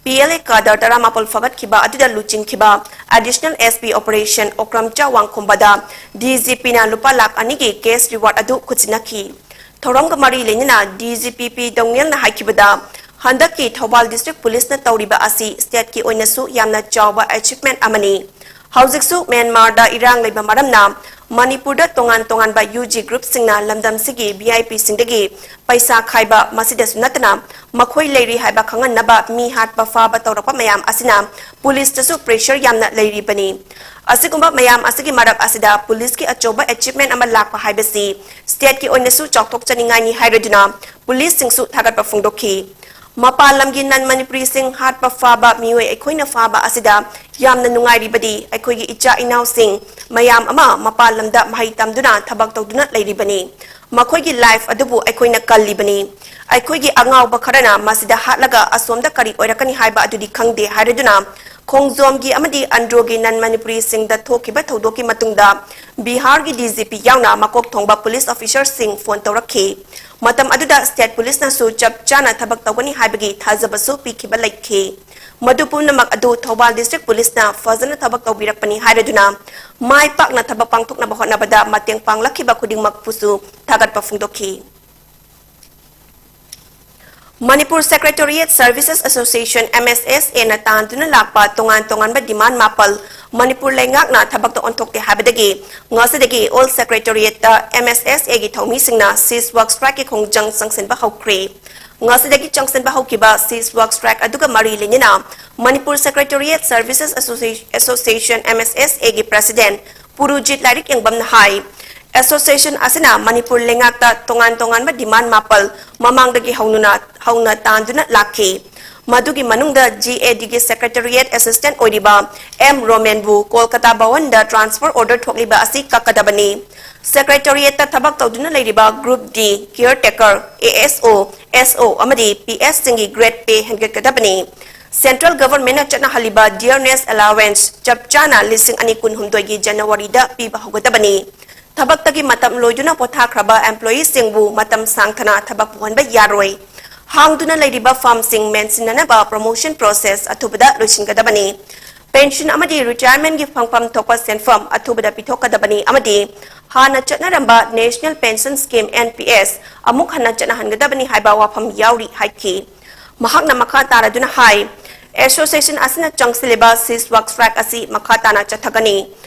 P L A cadre ꯇꯔꯥꯃꯥꯄꯜ ꯐꯒꯠꯈꯤꯕ ꯑꯗꯨꯗ ꯂꯨꯆꯤꯡꯈꯤꯕ Additional S P Operation ꯑꯣꯀ꯭ꯔꯝꯆꯥ ꯋꯥꯡꯈꯣꯝꯕꯗ D G P ꯅ ꯂꯨꯄꯥ ꯂꯥꯈ ꯑꯅꯤꯒꯤ cash reward ꯑꯗꯨ ꯈꯨꯠꯁꯤꯟꯅꯈꯤ꯫ ꯊꯧꯔꯝꯒ ꯃꯔꯤ ꯂꯩꯅꯅ D G P ꯄꯤ ꯗꯧꯉꯦꯜꯅ ꯍꯥꯏꯈꯤꯕꯗ, ꯍꯟꯗꯛꯀꯤ ꯊꯧꯕꯥꯜ District Police ꯅ ꯇꯧꯔꯤꯕ ꯑꯁꯤ state ꯀꯤ ꯑꯣꯏꯅꯁꯨ ꯌꯥꯝꯅ ꯆꯥꯎꯕ achievement ꯑꯃꯅꯤ꯫ ꯍꯧꯖꯤꯛꯁꯨ ꯃ꯭ꯌꯥꯟꯃꯥꯔꯗ ꯏꯔꯥꯡ ꯂꯩꯕ ꯃꯔꯝꯅ ꯃꯅꯤꯄꯨꯔꯗ ꯇꯣꯉꯥꯟ ꯇꯣꯉꯥꯟꯕ U G group ꯁꯤꯡꯅ ꯂꯝꯗꯝꯁꯤꯒꯤ V I P ꯁꯤꯡꯗꯒꯤ ꯄꯩꯁꯥ ꯈꯥꯏꯕ, ꯃꯁꯤꯗꯁꯨ ꯅꯠꯇꯅ ꯃꯈꯣꯏ ꯂꯩꯔꯤ ꯍꯥꯏꯕ ꯈꯪꯍꯟꯅꯕ ꯃꯤ ꯍꯥꯠꯄ ꯐꯥꯕ ꯇꯧꯔꯛꯄ ꯃꯌꯥꯝ ꯑꯁꯤꯅ police ꯇꯁꯨ pressure ꯌꯥꯝꯅ ꯂꯩꯔꯤꯕꯅꯤ꯫ ꯑꯁꯤꯒꯨꯝꯕ ꯃꯌꯥꯝ ꯑꯁꯤꯒꯤ ꯃꯔꯛ ꯑꯁꯤꯗ police ꯀꯤ ꯑꯆꯧꯕ achievement ꯑꯃ ꯂꯥꯛꯄ ꯍꯥꯏꯕꯁꯤ state ꯀꯤ ꯑꯣꯏꯅꯁꯨ ꯆꯥꯎꯊꯣꯛꯆꯅꯤꯡꯉꯥꯏꯅꯤ ꯍꯥꯏꯔꯗꯨꯅ police ꯁꯤꯡꯁꯨ ꯊꯥꯒꯠꯄ ꯐꯣꯡꯗꯣꯛꯈꯤ꯫ ꯃꯄꯥꯟ ꯂꯝꯒꯤ ꯅꯟ ꯃꯅꯤꯄꯨꯔꯤꯁꯤꯡ ꯍꯥꯠꯄ ꯐꯥꯕ ꯃꯤꯑꯣꯏ ꯑꯩꯈꯣꯏꯅ ꯐꯥꯕ ꯑꯁꯤꯗ ꯌꯥꯝꯅ ꯅꯨꯡꯉꯥꯏꯔꯤꯕꯗꯤ ꯑꯩꯈꯣꯏꯒꯤ ꯏꯆꯥ ꯏꯅꯥꯎꯁꯤꯡ ꯃꯌꯥꯝ ꯑꯃ ꯃꯄꯥꯟ ꯂꯝꯗ ꯃꯍꯩ ꯇꯝꯗꯨꯅ ꯊꯕꯛ ꯇꯧꯗꯨꯅ ꯂꯩꯔꯤꯕꯅꯤ꯫ ꯃꯈꯣꯏꯒꯤ ꯂꯥꯏꯐ ꯑꯗꯨꯕꯨ ꯑꯩꯈꯣꯏꯅ ꯀꯜꯂꯤꯕꯅꯤ꯫ ꯑꯩꯈꯣꯏꯒꯤ ꯑꯉꯥꯎꯕ ꯈꯔꯅ ꯃꯁꯤꯗ ꯍꯥꯠꯂꯒ ꯑꯁꯣꯝꯗ ꯀꯔꯤ ꯑꯣꯏꯔꯛꯀꯅꯤ ꯍꯥꯏꯕ ꯑꯗꯨꯗꯤ ꯈꯪꯗꯦ ꯍꯥꯏꯔꯗꯨꯅ ꯈꯣꯡꯖꯣꯝꯒꯤ ꯑꯃꯗꯤ ꯑꯟꯗ꯭ꯔꯣꯒꯤ ꯅꯟ ꯃꯅꯤꯄꯨꯔꯤꯁꯤꯡꯗ ꯊꯣꯛꯈꯤꯕ ꯊꯧꯗꯣꯛꯀꯤ ꯃꯇꯨꯡꯗ ꯕꯤꯍꯥꯔꯒꯤ ꯗꯤ ꯖꯤ ꯄꯤ ꯌꯥꯎꯅ ꯃꯀꯣꯛ ꯊꯣꯡꯕ ꯄꯨꯂꯤꯁ ꯑꯣꯐꯤꯁꯔꯁꯤꯡ ꯐꯣꯟ ꯇꯧꯔꯛꯈꯤ꯫ ꯃꯇꯝ ꯑꯗꯨꯗ ꯁ꯭ꯇꯦꯠ ꯄꯨꯂꯤꯁꯅꯁꯨ ꯆꯞ ꯆꯥꯅ ꯊꯕꯛ ꯇꯧꯒꯅꯤ ꯍꯥꯏꯕꯒꯤ ꯊꯥꯖꯕꯁꯨ ꯄꯤꯈꯤꯕ ꯂꯩꯈꯤ꯫ ꯃꯗꯨ ꯄꯨꯝꯅꯃꯛ ꯑꯗꯨ ꯊꯧꯕꯥꯜ ꯗꯤꯁꯇ꯭ꯔꯤꯛ ꯄꯨꯂꯤꯁꯅ ꯐꯖꯅ ꯊꯕꯛ ꯇꯧꯕꯤꯔꯛꯄꯅꯤ ꯍꯥꯏꯔꯗꯨꯅ ꯃꯥꯏ ꯄꯥꯛꯅ ꯊꯕꯛ ꯄꯥꯡꯊꯣꯛꯅꯕ ꯍꯣꯠꯅꯕꯗ ꯃꯇꯦꯡ ꯄꯥꯡꯂꯛꯈꯤꯕ ꯈꯨꯗꯤꯡꯃꯛꯄꯨꯁꯨ ꯊꯥꯒꯠꯄ ꯐꯣꯡꯗꯣꯛꯈꯤ꯫ Manipur secretariat services association, M ꯑꯦꯁ ꯑꯦꯁ ꯑꯦꯅ ꯇꯥꯟꯗꯨꯅ ꯂꯥꯛꯄ ꯇꯣꯉꯥꯟ ꯇꯣꯉꯥꯟꯕ ꯗꯤꯃꯥꯟ ꯃꯥꯄꯜ ꯃꯅꯤꯄꯨꯔ ꯂꯩꯉꯥꯛꯅ ꯊꯕꯛꯇ ꯑꯣꯟꯊꯣꯛꯇꯦ ꯍꯥꯏꯕꯗꯒꯤ ꯉꯁꯤꯗꯒꯤ ꯑꯣꯜ ꯁꯦꯀ꯭ꯔꯦꯇꯔꯤꯌꯦꯠꯇ ꯑꯦꯝ ꯑꯦꯁ ꯑꯦꯁ ꯑꯦꯒꯤ ꯊꯧꯃꯤꯁꯤꯡꯅ ꯁꯤꯁ ꯋꯥꯛ ꯁ꯭ꯇ꯭ꯔꯥꯏꯛꯀꯤ ꯈꯣꯡꯖꯪ ꯆꯪꯁꯤꯟꯕ ꯍꯧꯈ꯭ꯔꯦ꯫ ꯉꯁꯤꯗꯒꯤ ꯆꯪꯁꯤꯟꯕ ꯍꯧꯈꯤꯕ ꯁꯤꯁ ꯋꯥꯛ ꯁ꯭ꯇ꯭ꯔꯥꯏꯛ ꯑꯗꯨꯒ ꯃꯔꯤ ꯂꯩꯅꯅ Manipur secretariat services association, M ꯑꯦꯁ ꯑꯦꯁ ꯑꯦꯒꯤ ꯄ꯭ꯔꯦꯁꯤꯗꯦꯟꯠ ꯄꯨꯔꯨꯖꯤꯠ ꯂꯥꯏꯔꯤꯛ ꯌꯦꯡꯕꯝꯅ ꯍꯥꯏ, ꯑꯦꯁꯣꯁꯤꯌꯦꯁꯟ ꯑꯁꯤꯅ ꯃꯅꯤꯄꯨꯔ ꯂꯩꯉꯥꯛꯇ ꯇꯣꯉꯥꯟ ꯇꯣꯉꯥꯟꯕ ꯗꯤꯃꯥꯟ ꯃꯥꯄꯜ ꯃꯃꯥꯡꯗꯒꯤ ꯍꯧꯅ, ꯍꯧꯅ ꯇꯥꯟꯗꯨꯅ ꯂꯥꯛꯈꯤ꯫ ꯃꯗꯨꯒꯤ ꯃꯅꯨꯡꯗ ꯖꯤ ꯑꯦ ꯗꯤꯒꯤ ꯁꯦꯀ꯭ꯔꯦꯇꯔꯤꯌꯦꯠ ꯑꯦꯁꯤꯁꯇꯦꯟꯠ ꯑꯣꯏꯔꯤꯕ ꯑꯦꯝ ꯔꯣꯃꯦꯟꯕꯨ ꯀꯣꯜꯀꯇꯥ ꯚꯋꯟꯗ ꯇ꯭ꯔꯥꯟꯁꯐꯔ ꯑꯣꯔꯗꯔ ꯊꯣꯛꯂꯤꯕ ꯑꯁꯤ ꯀꯛꯀꯗꯕꯅꯤ꯫ ꯁꯦꯀ꯭ꯔꯦꯇꯔꯤꯌꯦꯠꯇ ꯊꯕꯛ ꯇꯧꯗꯨꯅ ꯂꯩꯔꯤꯕ group D, care ꯇꯦꯀꯔ, A S ꯑꯣ, ꯑꯦꯁ ꯑꯣ ꯑꯃꯗꯤ ꯄꯤ ꯑꯦꯁꯁꯤꯡꯒꯤ ꯒ꯭ꯔꯦꯗ ꯄꯦ ꯍꯦꯟꯒꯠꯀꯗꯕꯅꯤ꯫ ꯁꯦꯟꯇ꯭ꯔꯦꯜ ꯒꯚꯔꯟꯃꯦꯟꯠꯅ ꯆꯠꯅꯍꯜꯂꯤꯕ ꯗꯤꯌꯔꯅꯦꯁ ꯑꯦꯂꯥꯋꯦꯟꯁ ꯆꯞ ꯆꯥꯅ ꯂꯤꯁꯤꯡ ꯑꯅꯤ ꯀꯨꯟꯍꯨꯝꯗꯣꯏꯒꯤ ꯖꯅꯋꯥꯔꯤꯗ ꯄꯤꯕ ꯍꯧꯒꯗꯕꯅꯤ꯫ ꯊꯕꯛꯇꯒꯤ ꯃꯇꯝ ꯂꯣꯏꯗꯨꯅ ꯄꯣꯊꯥꯈ꯭ꯔꯕ ꯑꯦꯝꯄ꯭ꯂꯣꯌꯤꯁꯤꯡꯕꯨ ꯃꯇꯝ ꯁꯥꯡꯊꯅ ꯊꯕꯛ ꯄꯨꯍꯟꯕ ꯌꯥꯔꯣꯏ꯫ ꯍꯥꯡꯗꯨꯅ ꯂꯩꯔꯤꯕ ꯐꯥꯔꯝꯁꯤꯡ ꯃꯦꯟꯁꯤꯟꯅꯅꯕ ꯄ꯭ꯔꯣꯃꯣꯁꯟ ꯄ꯭ꯔꯣꯁꯦꯁ ꯑꯊꯨꯕꯗ ꯂꯣꯏꯁꯤꯟꯒꯗꯕꯅꯤ꯫ ꯄꯦꯟꯁꯟ ꯑꯃꯗꯤ ꯔꯤꯇꯥꯌꯔꯃꯦꯟꯠꯀꯤ ꯐꯪꯐꯝ ꯊꯣꯛꯄ ꯁꯦꯟꯐꯝ ꯑꯊꯨꯕꯗ ꯄꯤꯊꯣꯛꯀꯗꯕꯅꯤ ꯑꯃꯗꯤ ꯍꯥꯟꯅ ꯆꯠꯅꯔꯝꯕ national pension scheme, N P S, ꯑꯃꯨꯛ ꯍꯟꯅ ꯆꯠꯅꯍꯟꯒꯗꯕꯅꯤ ꯍꯥꯏꯕ ꯋꯥꯐꯝ ꯌꯥꯎꯔꯤ ꯍꯥꯏꯈꯤ꯫ ꯃꯍꯥꯛꯅ ꯃꯈꯥ ꯇꯥꯔꯗꯨꯅ ꯍꯥꯏ, ꯑꯦꯁꯣꯁꯤꯌꯦꯁꯟ ꯑꯁꯤꯅ ꯆꯪꯁꯤꯜꯂꯤꯕ ꯁꯤꯁ ꯋꯥꯛ ꯁ꯭ꯇ꯭ꯔꯥꯏꯛ ꯑꯁꯤ ꯃꯈꯥ ꯇꯥꯅ ꯆꯠꯊꯒꯅꯤ꯫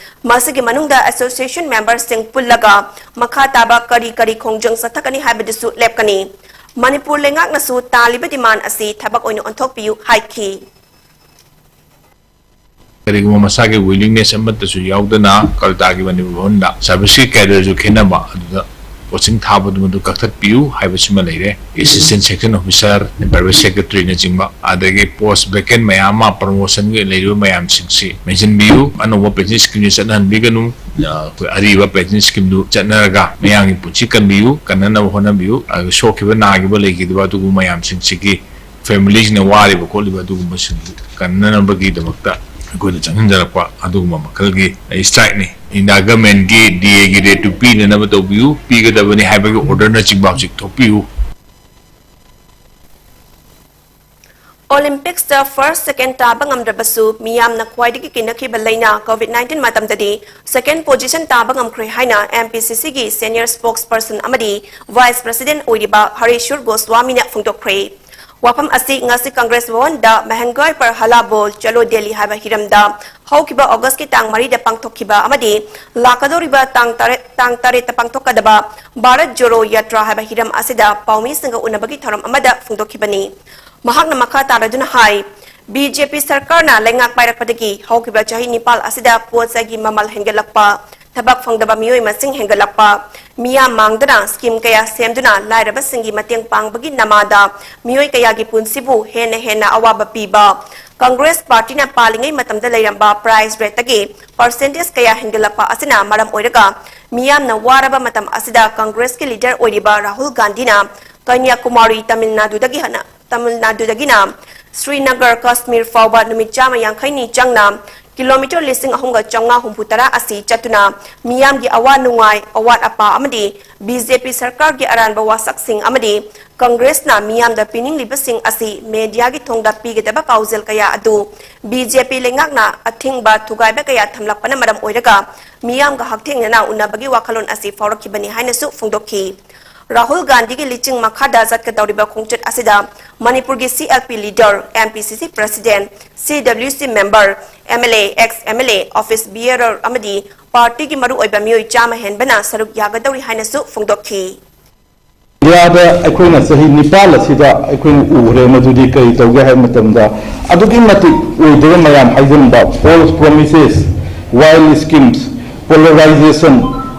ꯃꯁꯤꯒꯤ ꯃꯅꯨꯡꯗ ꯑꯦꯁꯣꯁꯤꯌꯦꯁꯟ ꯃꯦꯝꯕꯔꯁꯤꯡ ꯄꯨꯜꯂꯒ ꯃꯈꯥ ꯇꯥꯕ ꯀꯔꯤ ꯀꯔꯤ ꯈꯣꯡꯖꯪ ꯆꯠꯊꯒꯅꯤ ꯍꯥꯏꯕꯗꯨꯁꯨ ꯂꯦꯞꯀꯅꯤ꯫ ꯃꯅꯤꯄꯨꯔ ꯂꯩꯉꯥꯛꯅꯁꯨ ꯇꯥꯜꯂꯤꯕ ꯗꯤꯃꯥꯟ ꯑꯁꯤ ꯊꯕꯛ ꯑꯣꯏꯅ ꯑꯣꯟꯊꯣꯛꯄꯤꯌꯨ ꯍꯥꯏꯈꯤ꯫ ꯀꯔꯤꯒꯨꯝꯕ ꯃꯁꯥꯒꯤ ꯋꯤꯂꯤꯡꯅꯦꯁ ꯑꯃꯠꯇꯁꯨ ꯌꯥꯎꯗꯅ ꯀꯜꯇꯥꯒꯤ ꯃꯅꯤꯄꯨꯔ ꯚꯕꯟꯗ ꯁꯥꯔꯚꯤꯁꯀꯤ ꯀꯦꯗꯔꯁꯨ ꯈꯦꯠꯅꯕ ꯑꯗꯨꯗ ꯄꯣꯁꯇꯤꯡ ꯊꯥꯕꯗꯨ ꯃꯗꯨ ꯀꯛꯊꯠꯄꯤꯌꯨ ꯍꯥꯏꯕꯁꯤꯃ ꯂꯩꯔꯦ꯫ ꯑꯦꯁꯤꯁꯇꯦꯟ ꯁꯦꯛꯁꯟ ꯑꯣꯐꯤꯁꯥꯔ, ꯄ꯭ꯔꯥꯏꯚꯦꯠ ꯁꯦꯀ꯭ꯔꯦꯇꯔꯤꯅꯆꯤꯡꯕ, ꯑꯗꯒꯤ ꯄꯣꯁ ꯚꯦꯀꯦꯟ ꯃꯌꯥꯝ ꯑꯃ ꯄ꯭ꯔꯃꯣꯁꯟꯒꯤ ꯂꯩꯔꯤꯕ ꯃꯌꯥꯝꯁꯤꯡꯁꯤ ꯃꯦꯟꯁꯤꯟꯕꯤꯌꯨ꯫ ꯑꯅꯧꯕ ꯄꯦꯟꯁꯟ ꯁ꯭ꯀꯤꯝꯁꯤ ꯆꯠꯅꯍꯟꯕꯤꯒꯅꯨ꯫ ꯑ, ꯑꯩꯈꯣꯏ ꯑꯔꯤꯕ ꯄꯦꯟꯁꯟ ꯁ꯭ꯀꯤꯝꯗꯨ ꯆꯠꯅꯔꯒ ꯃꯌꯥꯝꯒꯤ ꯄꯨꯟꯁꯤ ꯀꯟꯕꯤꯌꯨ, ꯀꯟꯅꯅꯕ ꯍꯣꯠꯅꯕꯤꯌꯨ꯫ ꯑꯗꯨꯒ ꯁꯣꯛꯈꯤꯕ ꯅꯥꯈꯤꯕ ꯂꯩꯈꯤꯗꯕ ꯑꯗꯨꯒꯨꯝꯕ ꯃꯌꯥꯝꯁꯤꯡꯁꯤꯒꯤ ꯐꯦꯃꯤꯂꯤꯁꯤꯡꯅ ꯋꯥꯔꯤꯕ ꯈꯣꯠꯂꯤꯕ ꯑꯗꯨꯒꯨꯝꯕꯁꯤꯡꯗꯨ ꯀꯟꯅꯅꯕꯒꯤꯗꯃꯛꯇ ꯑꯩꯈꯣꯏꯅ ꯆꯪꯁꯤꯟꯖꯔꯛꯄ ꯑꯗꯨꯒꯨꯝꯕ ꯃꯈꯜꯒꯤ ꯁ꯭ꯇ꯭ꯔꯥꯏꯛꯅꯤ꯫ ꯏꯟꯗꯤꯌꯥ ꯒꯃꯦꯟꯒꯤ ꯗꯤ ꯑꯦꯒꯤ ꯔꯦꯠꯇꯨ ꯄꯤꯅꯅꯕ ꯇꯧꯕꯤꯌꯨ, ꯄꯤꯒꯗꯕꯅꯤ ꯍꯥꯏꯕꯒꯤ ꯑꯣꯔꯗꯔꯅꯆꯤꯡꯕ ꯍꯧꯖꯤꯛ ꯊꯣꯛꯄꯤꯌꯨ꯫ ꯑꯣꯂꯤꯝꯄꯤꯛꯁꯇ ꯐꯥꯔꯁ, ꯁꯦꯀꯦꯟ ꯇꯥꯕ ꯉꯝꯗ꯭ꯔꯕꯁꯨ, ꯃꯤꯌꯥꯝꯅ ꯈ꯭ꯋꯥꯏꯗꯒꯤ ꯀꯤꯅꯈꯤꯕ ꯂꯩꯅꯥ ꯀꯣꯚꯤꯗ ꯅꯥꯏꯟꯇꯤꯟ ꯃꯇꯝꯗꯗꯤ ꯁꯦꯀꯦꯟ ꯄꯣꯖꯤꯁꯟ ꯇꯥꯕ ꯉꯝꯈ꯭ꯔꯦ ꯍꯥꯏꯅ ꯑꯦꯝ ꯄꯤ ꯁꯤ ꯁꯤꯒꯤ ꯁꯦꯅꯤꯌꯔ ꯁ꯭ꯄꯣꯛꯁ ꯄꯔꯁꯟ ꯑꯃꯗꯤ ꯚꯥꯏꯁ ꯄ꯭ꯔꯁꯤꯗꯦꯟꯠ ꯑꯣꯏꯔꯤꯕ ꯍꯔꯤꯁꯨꯔ ꯒꯣꯁ꯭ꯋꯥꯃꯤꯅ ꯐꯣꯡꯗꯣꯛꯈ꯭ꯔꯦ꯫ ꯋꯥꯐꯝ ꯑꯁꯤ ꯉꯁꯤ ꯀꯪꯒ꯭ꯔꯦꯁ ꯚꯋꯟꯗ ꯃꯍꯦꯡꯒꯥꯏ ꯄꯔ ꯍꯂꯥ ꯕꯣꯜ ꯆꯂꯣ ꯗꯦꯜꯂꯤ ꯍꯥꯏꯕ ꯍꯤꯔꯝꯗ ꯍꯧꯈꯤꯕ ꯑꯣꯒꯁꯀꯤ ꯇꯥꯡ ꯃꯔꯤꯗ ꯄꯥꯡꯊꯣꯛꯈꯤꯕ ꯑꯃꯗꯤ ꯂꯥꯛꯀꯗꯧꯔꯤꯕ ꯇꯥꯡ ꯇꯔꯦꯠ, ꯇꯥꯡ ꯇꯔꯦꯠꯇ ꯄꯥꯡꯊꯣꯛꯀꯗꯕ ꯚꯥꯔꯠ ꯖꯣꯔꯣ ꯌꯥꯇ꯭ꯔꯥ ꯍꯥꯏꯕ ꯍꯤꯔꯝ ꯑꯁꯤꯗ ꯄꯥꯎꯃꯤꯁꯤꯡꯒ ꯎꯅꯕꯒꯤ ꯊꯧꯔꯝ ꯑꯃꯗ ꯐꯣꯡꯗꯣꯛꯈꯤꯕꯅꯤ꯫ ꯃꯍꯥꯛꯅ ꯃꯈꯥ ꯇꯥꯔꯗꯨꯅ ꯍꯥꯏ, ꯕꯤ ꯖꯦ ꯄꯤ ꯁꯔꯀꯥꯔꯅ ꯂꯩꯉꯥꯛ ꯄꯥꯏꯔꯛꯄꯗꯒꯤ ꯍꯧꯈꯤꯕ ꯆꯍꯤ ꯅꯤꯄꯥꯜ ꯑꯁꯤꯗ ꯄꯣꯠ ꯆꯩꯒꯤ ꯃꯃꯜ ꯍꯦꯟꯒꯠꯂꯛꯄ, ꯊꯕꯛ ꯐꯪꯗꯕ ꯃꯤꯑꯣꯏ ꯃꯁꯤꯡ ꯍꯦꯟꯒꯠꯂꯛꯄ, ꯃꯤꯌꯥꯝ ꯃꯥꯡꯗꯅ ꯁ꯭ꯀꯤꯝ ꯀꯌꯥ ꯁꯦꯝꯗꯨꯅ ꯂꯥꯏꯔꯕꯁꯤꯡꯒꯤ ꯃꯇꯦꯡ ꯄꯥꯡꯕꯒꯤ ꯅꯃꯥꯗ ꯃꯤꯑꯣꯏ ꯀꯌꯥꯒꯤ ꯄꯨꯟꯁꯤꯕꯨ ꯍꯦꯟꯅ ꯍꯦꯟꯅ ꯑꯋꯥꯕ ꯄꯤꯕ, ꯀꯪꯒ꯭ꯔꯦꯁ ꯄꯥꯔꯇꯤꯅ ꯄꯥꯜꯂꯤꯉꯩ ꯃꯇꯝꯗ ꯂꯩꯔꯝꯕ ꯄ꯭ꯔꯥꯏꯁ ꯔꯦꯠꯇꯒꯤ ꯄꯔꯁꯦꯟꯇꯦꯖ ꯀꯌꯥ ꯍꯦꯟꯒꯠꯂꯛꯄ ꯑꯁꯤꯅ ꯃꯔꯝ ꯑꯣꯏꯔꯒ ꯃꯤꯌꯥꯝꯅ ꯋꯥꯔꯕ ꯃꯇꯝ ꯑꯁꯤꯗ ꯀꯪꯒ꯭ꯔꯦꯁꯀꯤ ꯂꯤꯗꯔ ꯑꯣꯏꯔꯤꯕ ꯔꯥꯍꯨꯜ ꯒꯥꯟꯙꯤꯅ ꯀꯟꯌꯥꯀꯨꯃꯥꯔꯤ, ꯇꯥꯃꯤꯜ ꯅꯥꯗꯨꯗꯒꯤ ꯍꯅ-, ꯇꯥꯃꯤꯜ ꯅꯥꯗꯨꯗꯒꯤꯅ ꯁ꯭ꯔꯤꯅꯒꯔ, ꯀꯥꯁꯃꯤꯔ ꯐꯥꯎꯕ ꯅꯨꯃꯤꯠ ꯆꯥꯝꯃ ꯌꯥꯡꯈꯩꯅꯤ ꯆꯪꯅ ꯀꯤꯂꯣꯃꯤꯇꯔ ꯂꯤꯁꯤꯡ ꯑꯍꯨꯝꯒ ꯆꯥꯝꯃꯉꯥ ꯍꯨꯝꯐꯨ ꯇꯔꯥ ꯑꯁꯤ ꯆꯠꯇꯨꯅ ꯃꯤꯌꯥꯝꯒꯤ ꯑꯋꯥ ꯅꯨꯡꯉꯥꯏ, ꯑꯋꯥꯠ ꯑꯄꯥ ꯑꯃꯗꯤ ꯕꯤ ꯖꯦ ꯄꯤ ꯁꯔꯀꯥꯔꯒꯤ ꯑꯔꯥꯟꯕ ꯋꯥꯁꯛꯁꯤꯡ ꯑꯃꯗꯤ ꯀꯪꯒ꯭ꯔꯦꯁꯅ ꯃꯤꯌꯥꯝꯗ ꯄꯤꯅꯤꯡꯂꯤꯕꯁꯤꯡ ꯑꯁꯤ ꯃꯦꯗꯤꯌꯥꯒꯤ ꯊꯣꯡꯗ ꯄꯤꯒꯗꯕ ꯄꯥꯎꯖꯦꯜ ꯀꯌꯥ ꯑꯗꯨ ꯕꯤ ꯖꯦ ꯄꯤ ꯂꯩꯉꯥꯛꯅ ꯑꯊꯤꯡꯕ ꯊꯨꯒꯥꯏꯕ ꯀꯌꯥ ꯊꯝꯂꯛꯄꯅ ꯃꯔꯝ ꯑꯣꯏꯔꯒ ꯃꯤꯌꯥꯝꯒ ꯍꯛꯊꯦꯡꯅꯅ ꯎꯅꯕꯒꯤ ꯋꯥꯈꯜꯂꯣꯟ ꯑꯁꯤ ꯐꯥꯎꯔꯛꯈꯤꯕꯅꯤ ꯍꯥꯏꯅꯁꯨ ꯐꯣꯡꯗꯣꯛꯈꯤ꯫ ꯔꯥꯍꯨꯜ ꯒꯥꯟꯙꯤꯒꯤ ꯂꯤꯆꯤꯡ ꯃꯈꯥꯗ ꯆꯠꯀꯗꯧꯔꯤꯕ ꯈꯣꯡꯆꯠ ꯑꯁꯤꯗ ꯃꯅꯤꯄꯨꯔꯒꯤ C L P leader, M P C C president, C W C member, M L A, ex M L A, office bearer ꯑꯃꯗꯤ ꯄꯥꯔꯇꯤꯒꯤ ꯃꯔꯨꯑꯣꯏꯕ ꯃꯤꯑꯣꯏ ꯆꯥꯝꯃ ꯍꯦꯟꯕꯅ ꯁꯔꯨꯛ ꯌꯥꯒꯗꯧꯔꯤ ꯍꯥꯏꯅꯁꯨ ꯐꯣꯡꯗꯣꯛꯈꯤ꯫ ꯏꯟꯗꯤꯌꯥꯗ ꯑꯩꯈꯣꯏꯅ ꯆꯍꯤ ꯅꯤꯄꯥꯜ ꯑꯁꯤꯗ ꯑꯩꯈꯣꯏꯅ ꯎꯈ꯭ꯔꯦ ꯃꯗꯨꯗꯤ ꯀꯔꯤ ꯇꯧꯒꯦ ꯍꯥꯏꯕ ꯃꯇꯝꯗ ꯑꯗꯨꯛꯀꯤ ꯃꯇꯤꯛ ꯑꯣꯏꯗꯕ ꯃꯌꯥꯝ ꯍꯥꯏꯖꯤꯟꯕ, false promises, wild schemes, polarization,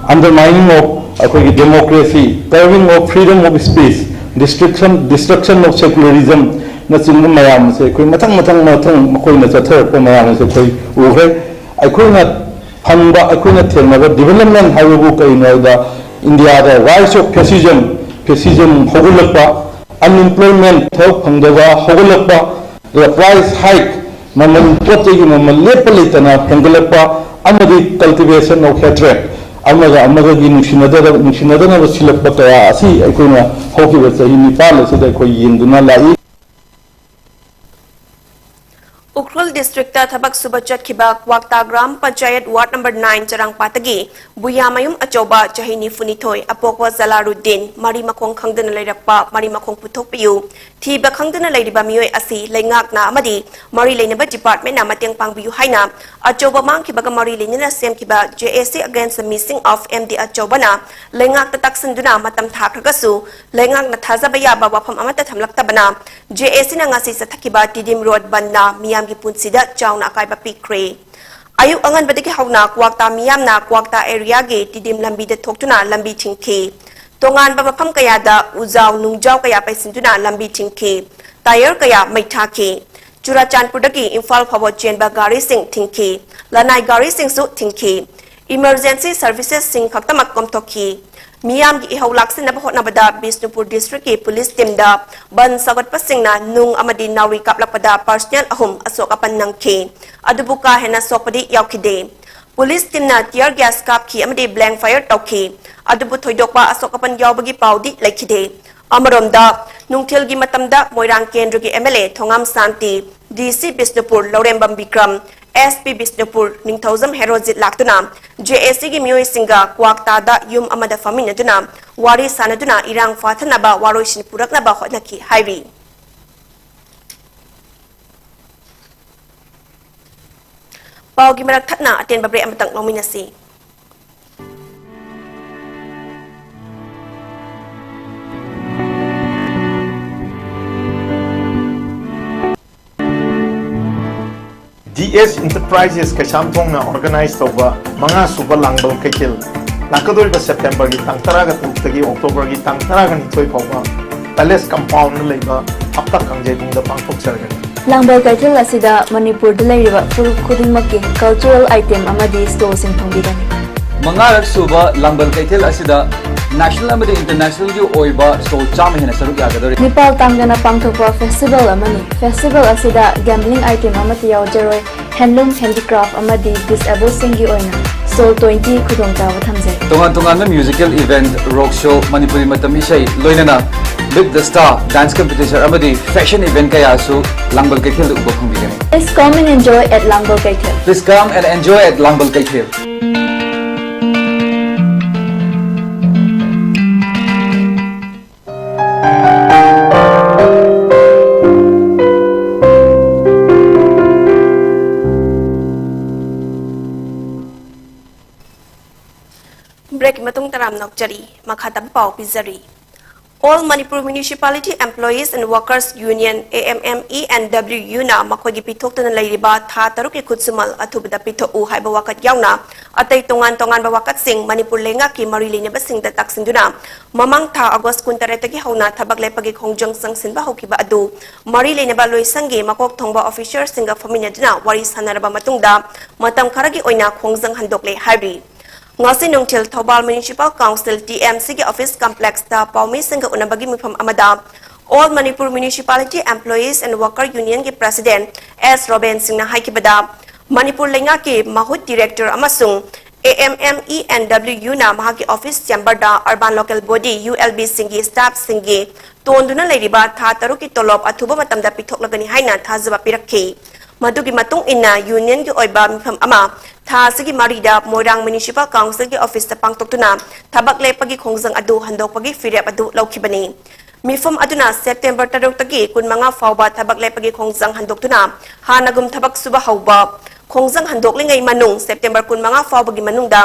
undermining of ꯑꯩꯈꯣꯏꯒꯤ democracy, curbing of freedom of speech, destruction destruction of secularism ꯅꯆꯤꯡꯕ ꯃꯌꯥꯝ ꯑꯁꯦ ꯑꯩꯈꯣꯏ ꯃꯊꯪ ꯃꯊꯪ ꯃꯊꯪ ꯃꯈꯣꯏꯅ ꯆꯠꯊꯔꯛꯄ ꯃꯌꯥꯝ ꯑꯁꯦ ꯑꯩꯈꯣꯏ ꯎꯈ꯭ꯔꯦ꯫ ꯑꯩꯈꯣꯏꯅ ꯐꯪꯕ, ꯑꯩꯈꯣꯏꯅ ꯊꯦꯡꯅꯕ development ꯍꯥꯏꯕꯕꯨ ꯀꯔꯤꯅꯣ ꯍꯥꯏꯕꯗ, ꯏꯟꯗꯤꯌꯥꯗ rise of fascism, fascism ꯍꯧꯒꯠꯂꯛꯄ, unemployment, ꯊꯕꯛ ꯐꯪꯗꯕ ꯍꯧꯒꯠꯂꯛꯄ, ꯑꯗꯨꯒ price hike, ꯃꯃꯜ, ꯄꯣꯠ ꯆꯩꯒꯤ ꯃꯃꯜ ꯂꯦꯞꯄ ꯂꯩꯇꯅ ꯍꯦꯟꯒꯠꯂꯛꯄ, ꯑꯃꯗꯤ cultivation of hatred, ꯑꯃꯒ ꯑꯃꯒꯒꯤ ꯅꯨꯡꯁꯤꯅꯗ-, ꯅꯨꯡꯁꯤꯅꯗꯅꯕ ꯁꯤꯜꯂꯛꯄ ꯀꯌꯥ ꯑꯁꯤ ꯑꯩꯈꯣꯏꯅ ꯍꯧꯈꯤꯕ ꯆꯍꯤ ꯅꯤꯄꯥꯟ ꯑꯁꯤꯗ ꯑꯩꯈꯣꯏ ꯌꯦꯡꯗꯨꯅ ꯂꯥꯛꯏ꯫ ꯎꯈ꯭ꯔꯨꯜ district ꯊꯕꯛ ꯁꯨꯕ ꯆꯠꯈꯤꯕ ꯀ꯭ꯋꯥꯛꯇꯥ gram panchayat ward number nine ꯆꯔꯥꯡꯄꯥꯠꯇꯒꯤ ꯕꯨꯌꯥꯃꯌꯨꯝ ꯑꯆꯧꯕ ꯆꯍꯤ ꯅꯤꯐꯨꯅꯤꯊꯣꯏ ꯑꯄꯣꯛꯄ ꯖꯂꯥꯔꯨꯗꯤꯟ ꯃꯔꯤ ꯃꯈꯣꯡ ꯈꯪꯗꯅ ꯂꯩꯔꯛꯄ ꯃꯔꯤ ꯃꯈꯣꯡ ꯄꯨꯊꯣꯛꯄꯤꯌꯨ, ꯊꯤꯕ ꯈꯪꯗꯅ ꯂꯩꯔꯤꯕ ꯃꯤꯑꯣꯏ ꯑꯁꯤ ꯂꯩꯉꯥꯛꯅ ꯑꯃꯗꯤ ꯃꯔꯤ ꯂꯩꯅꯕ departmentꯅ ꯃꯇꯦꯡ ꯄꯥꯡꯕꯤꯌꯨ ꯍꯥꯏꯅ ꯑꯆꯧꯕ ꯃꯥꯡꯈꯤꯕꯒ ꯃꯔꯤ ꯂꯩꯅꯅ ꯁꯦꯝꯈꯤꯕ J A C Against the Missing of M D ꯑꯆꯧꯕꯅ ꯂꯩꯉꯥꯛꯇ ꯇꯥꯛꯁꯤꯟꯗꯨꯅ ꯃꯇꯝ ꯊꯥꯈ꯭ꯔꯒꯁꯨ ꯂꯩꯉꯥꯛꯅ ꯊꯥꯖꯕ ꯌꯥꯕ ꯋꯥꯐꯝ ꯑꯃꯠꯇ ꯊꯝꯂꯛꯇꯕꯅ J A Cꯅ ꯉꯁꯤ ꯆꯠꯊꯈꯤꯕ ꯇꯤꯗꯤꯝ ꯔꯣꯗ ꯕꯟꯗꯅ ꯃꯤꯌꯥꯝꯒꯤ ꯄꯨꯟꯁꯤꯗ ꯆꯥꯎꯅ ꯑꯀꯥꯏꯕ ꯄꯤꯈ꯭ꯔꯦ꯫ ꯑꯌꯨꯛ ꯑꯉꯟꯕꯗꯒꯤ ꯍꯧꯅ ꯀ꯭ꯋꯥꯛꯇꯥ ꯃꯤꯌꯥꯝꯅ ꯀ꯭ꯋꯥꯛꯇꯥ areaꯒꯤ ꯇꯤꯗꯤꯝ ꯂꯝꯕꯤꯗ ꯊꯣꯛꯇꯨꯅ ꯂꯝꯕꯤ ꯊꯤꯡꯈꯤ꯫ ꯇꯣꯉꯥꯟꯕ ꯃꯐꯝ ꯀꯌꯥꯗ ꯎꯖꯥꯎ ꯅꯨꯡꯖꯥꯎ ꯀꯌꯥ ꯄꯩꯁꯤꯟꯗꯨꯅ ꯂꯝꯕꯤ ꯊꯤꯡꯈꯤ꯫ Tyre ꯀꯌꯥ ꯃꯩ ꯊꯥꯈꯤ꯫ ꯆꯨꯔꯥꯆꯥꯟꯄꯨꯔꯗꯒꯤ ꯏꯝꯐꯥꯜ ꯐꯥꯎꯕ ꯆꯦꯟꯕ ꯒꯥꯔꯤꯁꯤꯡ ꯊꯤꯡꯈꯤ꯫ ꯂꯅꯥꯏ ꯒꯥꯔꯤꯁꯤꯡꯁꯨ ꯊꯤꯡꯈꯤ꯫ Emergency servicesꯁꯤꯡ ꯈꯛꯇꯃꯛ ꯀꯣꯝꯊꯣꯛꯈꯤ꯫ ꯃꯤꯌꯥꯝꯒꯤ ꯏꯍꯧ ꯂꯥꯛꯁꯤꯟꯅꯕ ꯍꯣꯠꯅꯕꯗ ꯕꯤꯁꯅꯨꯄꯨꯔ districtꯀꯤ police teamꯗ ꯕꯟ ꯁꯧꯒꯠꯄꯁꯤꯡꯅ ꯅꯨꯡ ꯑꯃꯗꯤ ꯅꯥꯎꯔꯤ ꯀꯥꯞꯂꯛꯄꯗ personnel ꯑꯍꯨꯝ ꯑꯁꯣꯛ ꯑꯄꯟ ꯅꯪꯈꯤ꯫ ꯑꯗꯨꯕꯨ ꯀꯥ ꯍꯦꯟꯅ ꯁꯣꯛꯄꯗꯤ ꯌꯥꯎꯈꯤꯗꯦ꯫ Police teamꯅ tear gas ꯀꯥꯞꯈꯤ ꯑꯃꯗꯤ blank fire ꯇꯧꯈꯤ꯫ ꯑꯗꯨꯕꯨ ꯊꯣꯏꯗꯣꯛꯄ ꯑꯁꯣꯛ ꯑꯄꯟ ꯌꯥꯎꯕꯒꯤ ꯄꯥꯎꯗꯤ ꯂꯩꯈꯤꯗꯦ꯫ ꯑꯃꯔꯣꯝꯗ, ꯅꯨꯡꯊꯤꯜꯒꯤ ꯃꯇꯝꯗ ꯃꯣꯏꯔꯥꯡ ꯀꯦꯟꯗ꯭ꯔꯒꯤ M L A Thongam Shanti, D C Bishnupur Laurembam Bikram, S P Bishnupur ꯅꯤꯡꯊꯧꯖꯝ ꯍꯦꯔꯣꯖꯤꯠ ꯂꯥꯛꯇꯨꯅ J A Cꯒꯤ ꯃꯤꯑꯣꯏꯁꯤꯡꯒ ꯀ꯭ꯋꯥꯛꯇꯥꯗ ꯌꯨꯝ ꯑꯃꯗ ꯐꯝꯃꯤꯟꯅꯗꯨꯅ ꯋꯥꯔꯤ ꯁꯥꯟꯅꯗꯨꯅ ꯏꯔꯥꯡ ꯐꯥꯊꯅꯕ ꯋꯥꯔꯣꯏꯁꯤꯟ ꯄꯨꯔꯛꯅꯕ ꯍꯣꯠꯅꯈꯤ ꯍꯥꯏꯔꯤ꯫ ꯄꯥꯎꯒꯤ ꯃꯔꯛ ꯊꯠꯅ ꯑꯇꯦꯟꯕ break ꯑꯃꯇꯪ ꯂꯧꯃꯤꯟꯅꯁꯤ꯫ D S Enterprises ꯀꯩꯁꯥꯝꯊꯣꯡꯅ organize ꯇꯧꯕ ꯃꯉꯥ ꯁꯨꯕ ꯂꯥꯡꯕꯜ ꯀꯩꯊꯦꯜ ꯂꯥꯛꯀꯗꯧꯔꯤꯕ ꯁꯦꯞꯇꯦꯝꯕꯔꯒꯤ ꯇꯥꯡ ꯇꯔꯥꯒ ꯇꯔꯨꯛꯇꯒꯤ ꯑꯣꯛꯇꯣꯕꯔꯒꯤ ꯇꯥꯡ ꯇꯔꯥꯒ ꯅꯤꯊꯣꯏ ꯐꯥꯎꯕ ꯄꯦꯂꯦꯁ ꯀꯝꯄꯥꯎꯟꯗ ꯂꯩꯕ ꯍꯞꯇꯥ ꯀꯥꯡꯖꯩꯕꯨꯡꯗ ꯄꯥꯡꯊꯣꯛꯆꯔꯒꯅꯤ꯫ ꯂꯥꯡꯕꯜ ꯀꯩꯊꯦꯜ ꯑꯁꯤꯗ ꯃꯅꯤꯄꯨꯔꯗ ꯂꯩꯔꯤꯕ ꯐꯨꯔꯨꯞ ꯈꯨꯗꯤꯡꯃꯛꯀꯤ ꯀꯜꯆꯔꯦꯜ ꯑꯥꯏꯇꯦꯝ ꯑꯃꯗꯤ ꯁ꯭ꯇꯣꯜꯁꯤꯡ ꯐꯪꯕꯤꯒꯅꯤ꯫ ꯃꯉꯥꯔꯛ ꯁꯨꯕ ꯂꯥꯡꯕꯜ ꯀꯩꯊꯦꯜ ꯑꯁꯤꯗ ꯅꯦꯁꯅꯦꯜ ꯑꯃꯗꯤ ꯏꯟꯇꯔꯅꯦꯁꯅꯦꯜꯒꯤ ꯑꯣꯏꯕ ꯁ꯭ꯇꯣꯜ ꯆꯥꯝꯃ ꯍꯦꯟꯅ ꯁꯔꯨꯛ ꯌꯥꯒꯗꯧꯔꯤ꯫ ꯃꯤꯄꯥꯜ ꯇꯥꯡꯗꯅ ꯄꯥꯡꯊꯣꯛꯄ ꯐꯦꯁꯇꯤꯚꯦꯜ ꯑꯃꯅꯤ꯫ ꯐꯦꯁꯇꯤꯚꯦꯜ ꯑꯁꯤꯗ ꯒꯦꯝꯕ꯭ꯂꯤꯡ ꯑꯥꯏꯇꯦꯝ ꯑꯃꯠꯇ ꯌꯥꯎꯖꯔꯣꯏ꯫ ꯍꯦꯟꯂꯨꯝ, ꯍꯦꯟꯗꯤꯀ꯭ꯔꯥꯐ ꯑꯃꯗꯤ ꯗꯤꯁꯑꯦꯕꯜꯁꯤꯡꯒꯤ ꯑꯣꯏꯅ ꯁ꯭ꯇꯣꯜ ꯇ꯭ꯋꯦꯟꯇꯤ ꯈꯨꯗꯣꯡꯆꯥꯕ ꯊꯝꯖꯩ꯫ ꯇꯣꯉꯥꯟ ꯇꯣꯉꯥꯟꯕ ꯃ꯭ꯌꯨꯖꯤꯀꯦꯜ ꯏꯚꯦꯟꯠ, ꯔꯣꯛ ꯁꯣ, ꯃꯅꯤꯄꯨꯔꯤ ꯃꯇꯝ ꯏꯁꯩ, ꯂꯣꯏꯅꯅ ꯂꯤꯞ ꯗ ꯁ꯭ꯇꯥꯔ, ꯗꯥꯟꯁ ꯀꯝꯄꯤꯇꯤꯁꯟ ꯑꯃꯗꯤ ꯐꯦꯁꯟ ꯏꯚꯦꯟꯠ ꯀꯌꯥꯁꯨ ꯂꯥꯡꯕꯜ ꯀꯩꯊꯦꯜꯗ ꯎꯕ ꯐꯪꯕꯤꯒꯅꯤ꯫ Please come and enjoy at ꯂꯥꯡꯕꯜ ꯀꯩꯊꯦꯜ꯫ Please come and enjoy at ꯂꯥꯡꯕꯜ ꯀꯩꯊꯦꯜ꯫ ꯕ꯭ꯔꯦꯛꯀꯤ ꯃꯇꯨꯡ ꯇꯔꯥꯝꯅ ꯑꯣꯛꯆꯔꯤ꯫ ꯃꯈꯥ ꯇꯥꯕ ꯄꯥꯎ ꯄꯤꯖꯔꯤ꯫ All Manipur Municipality Employees and Workers Union, A M M E N W U ꯅ ꯃꯈꯣꯏꯒꯤ ꯄꯤꯊꯣꯛꯇꯨꯅ ꯂꯩꯔꯤꯕ ꯊꯥ ꯇꯔꯨꯛꯀꯤ ꯈꯨꯠꯁꯨꯃꯜ ꯑꯊꯨꯕꯗ ꯄꯤꯊꯣꯛꯎ ꯍꯥꯏꯕ ꯋꯥꯀꯠ ꯌꯥꯎꯅ ꯑꯇꯩ ꯇꯣꯉꯥꯟ ꯇꯣꯉꯥꯟꯕ ꯋꯥꯀꯠꯁꯤꯡ ꯃꯅꯤꯄꯨꯔ ꯂꯩꯉꯥꯛꯀꯤ ꯃꯔꯤ ꯂꯩꯅꯕꯁꯤꯡꯗ ꯇꯥꯛꯁꯤꯟꯗꯨꯅ ꯃꯃꯥꯡ ꯊꯥ ꯑꯒꯁ꯭ꯠ ꯀꯨꯟꯇꯔꯦꯠꯇꯒꯤ ꯍꯧꯅ ꯊꯕꯛ ꯂꯦꯞꯄꯒꯤ ꯈꯣꯡꯖꯪ ꯆꯪꯁꯤꯟꯕ ꯍꯧꯈꯤꯕ ꯑꯗꯨ ꯃꯔꯤ ꯂꯩꯅꯕ ꯂꯣꯏꯁꯪꯒꯤ ꯃꯀꯣꯛ ꯊꯣꯡꯕ ꯑꯣꯐꯤꯁꯔꯁꯤꯡꯒ ꯐꯝꯃꯤꯟꯅꯗꯨꯅ ꯋꯥꯔꯤ ꯁꯥꯟꯅꯔꯕ ꯃꯇꯨꯡꯗ ꯃꯇꯝ ꯈꯔꯒꯤ ꯑꯣꯏꯅ ꯈꯣꯡꯖꯪ ꯍꯟꯗꯣꯛꯂꯦ ꯍꯥꯏꯔꯤ꯫ ꯉꯁꯤ ꯅꯨꯡꯊꯤꯜ Thoubal municipal council, T M ꯁꯤꯒꯤ ꯑꯣꯐꯤꯁ ꯀꯝꯄ꯭ꯂꯦꯛꯁꯇ ꯄꯥꯎꯃꯤꯁꯤꯡꯒ ꯎꯅꯕꯒꯤ ꯃꯤꯐꯝ ꯑꯃꯗ All Manipur Municipality Employees and Worker Unionꯒꯤ ꯄ꯭ꯔꯦꯁꯤꯗꯦꯟꯠ ꯑꯦꯁ ꯔꯣꯕꯦꯟ ꯁꯤꯡꯅ ꯍꯥꯏꯈꯤꯕꯗ, ꯃꯅꯤꯄꯨꯔ ꯂꯩꯉꯥꯛꯀꯤ ꯃꯍꯨꯠ ꯗꯤꯔꯦꯛꯇꯔ ꯑꯃꯁꯨꯡ A M M E N W U ꯅ ꯃꯍꯥꯛꯀꯤ ꯑꯣꯐꯤꯁ ꯆꯦꯝꯕꯔꯗ urban local body, U L Bꯁꯤꯡꯒꯤ ꯁ꯭ꯇꯥꯐꯁꯤꯡꯒꯤ ꯇꯣꯟꯗꯨꯅ ꯂꯩꯔꯤꯕ ꯊꯥ ꯇꯔꯨꯛꯀꯤ ꯇꯣꯂꯣꯞ ꯑꯊꯨꯕ ꯃꯇꯝꯗ ꯄꯤꯊꯣꯛꯂꯒꯅꯤ ꯍꯥꯏꯅ ꯊꯥꯖꯕ ꯄꯤꯔꯛꯈꯤ꯫ ꯃꯗꯨꯒꯤ ꯃꯇꯨꯡ ꯏꯟꯅ ꯌꯨꯅꯤꯌꯟꯒꯤ ꯑꯣꯏꯕ ꯃꯤꯐꯝ ꯑꯃ ꯊꯥ ꯑꯁꯤꯒꯤ ꯃꯔꯤꯗ ꯃꯣꯏꯔꯥꯡ ꯃ꯭ꯌꯨꯅꯤꯁꯤꯄꯥꯜ ꯀꯥꯎꯟꯁꯤꯜꯒꯤ ꯑꯣꯐꯤꯁꯇ ꯄꯥꯡꯊꯣꯛꯇꯨꯅ ꯊꯕꯛ ꯂꯦꯞꯄꯒꯤ ꯈꯣꯡꯖꯪ ꯑꯗꯨ ꯍꯟꯗꯣꯛꯄꯒꯤ ꯐꯤꯔꯦꯞ ꯑꯗꯨ ꯂꯧꯈꯤꯕꯅꯤ꯫ ꯃꯤꯐꯝ ꯑꯗꯨꯅ ꯁꯦꯞꯇꯦꯝꯕꯔ ꯇꯔꯨꯛꯇꯒꯤ ꯀꯨꯟꯃꯉꯥ ꯐꯥꯎꯕ ꯊꯕꯛ ꯂꯦꯞꯄꯒꯤ ꯈꯣꯡꯖꯪ ꯍꯟꯗꯣꯛꯇꯨꯅ ꯍꯥꯟꯅꯒꯨꯝ ꯊꯕꯛ ꯁꯨꯕ ꯍꯧꯕ, ꯈꯣꯡꯖꯪ ꯍꯟꯗꯣꯛꯂꯤꯉꯩ ꯃꯅꯨꯡ ꯁꯦꯞꯇꯦꯝꯕꯔ ꯀꯨꯟꯃꯉꯥ ꯐꯥꯎꯕꯒꯤ ꯃꯅꯨꯡꯗ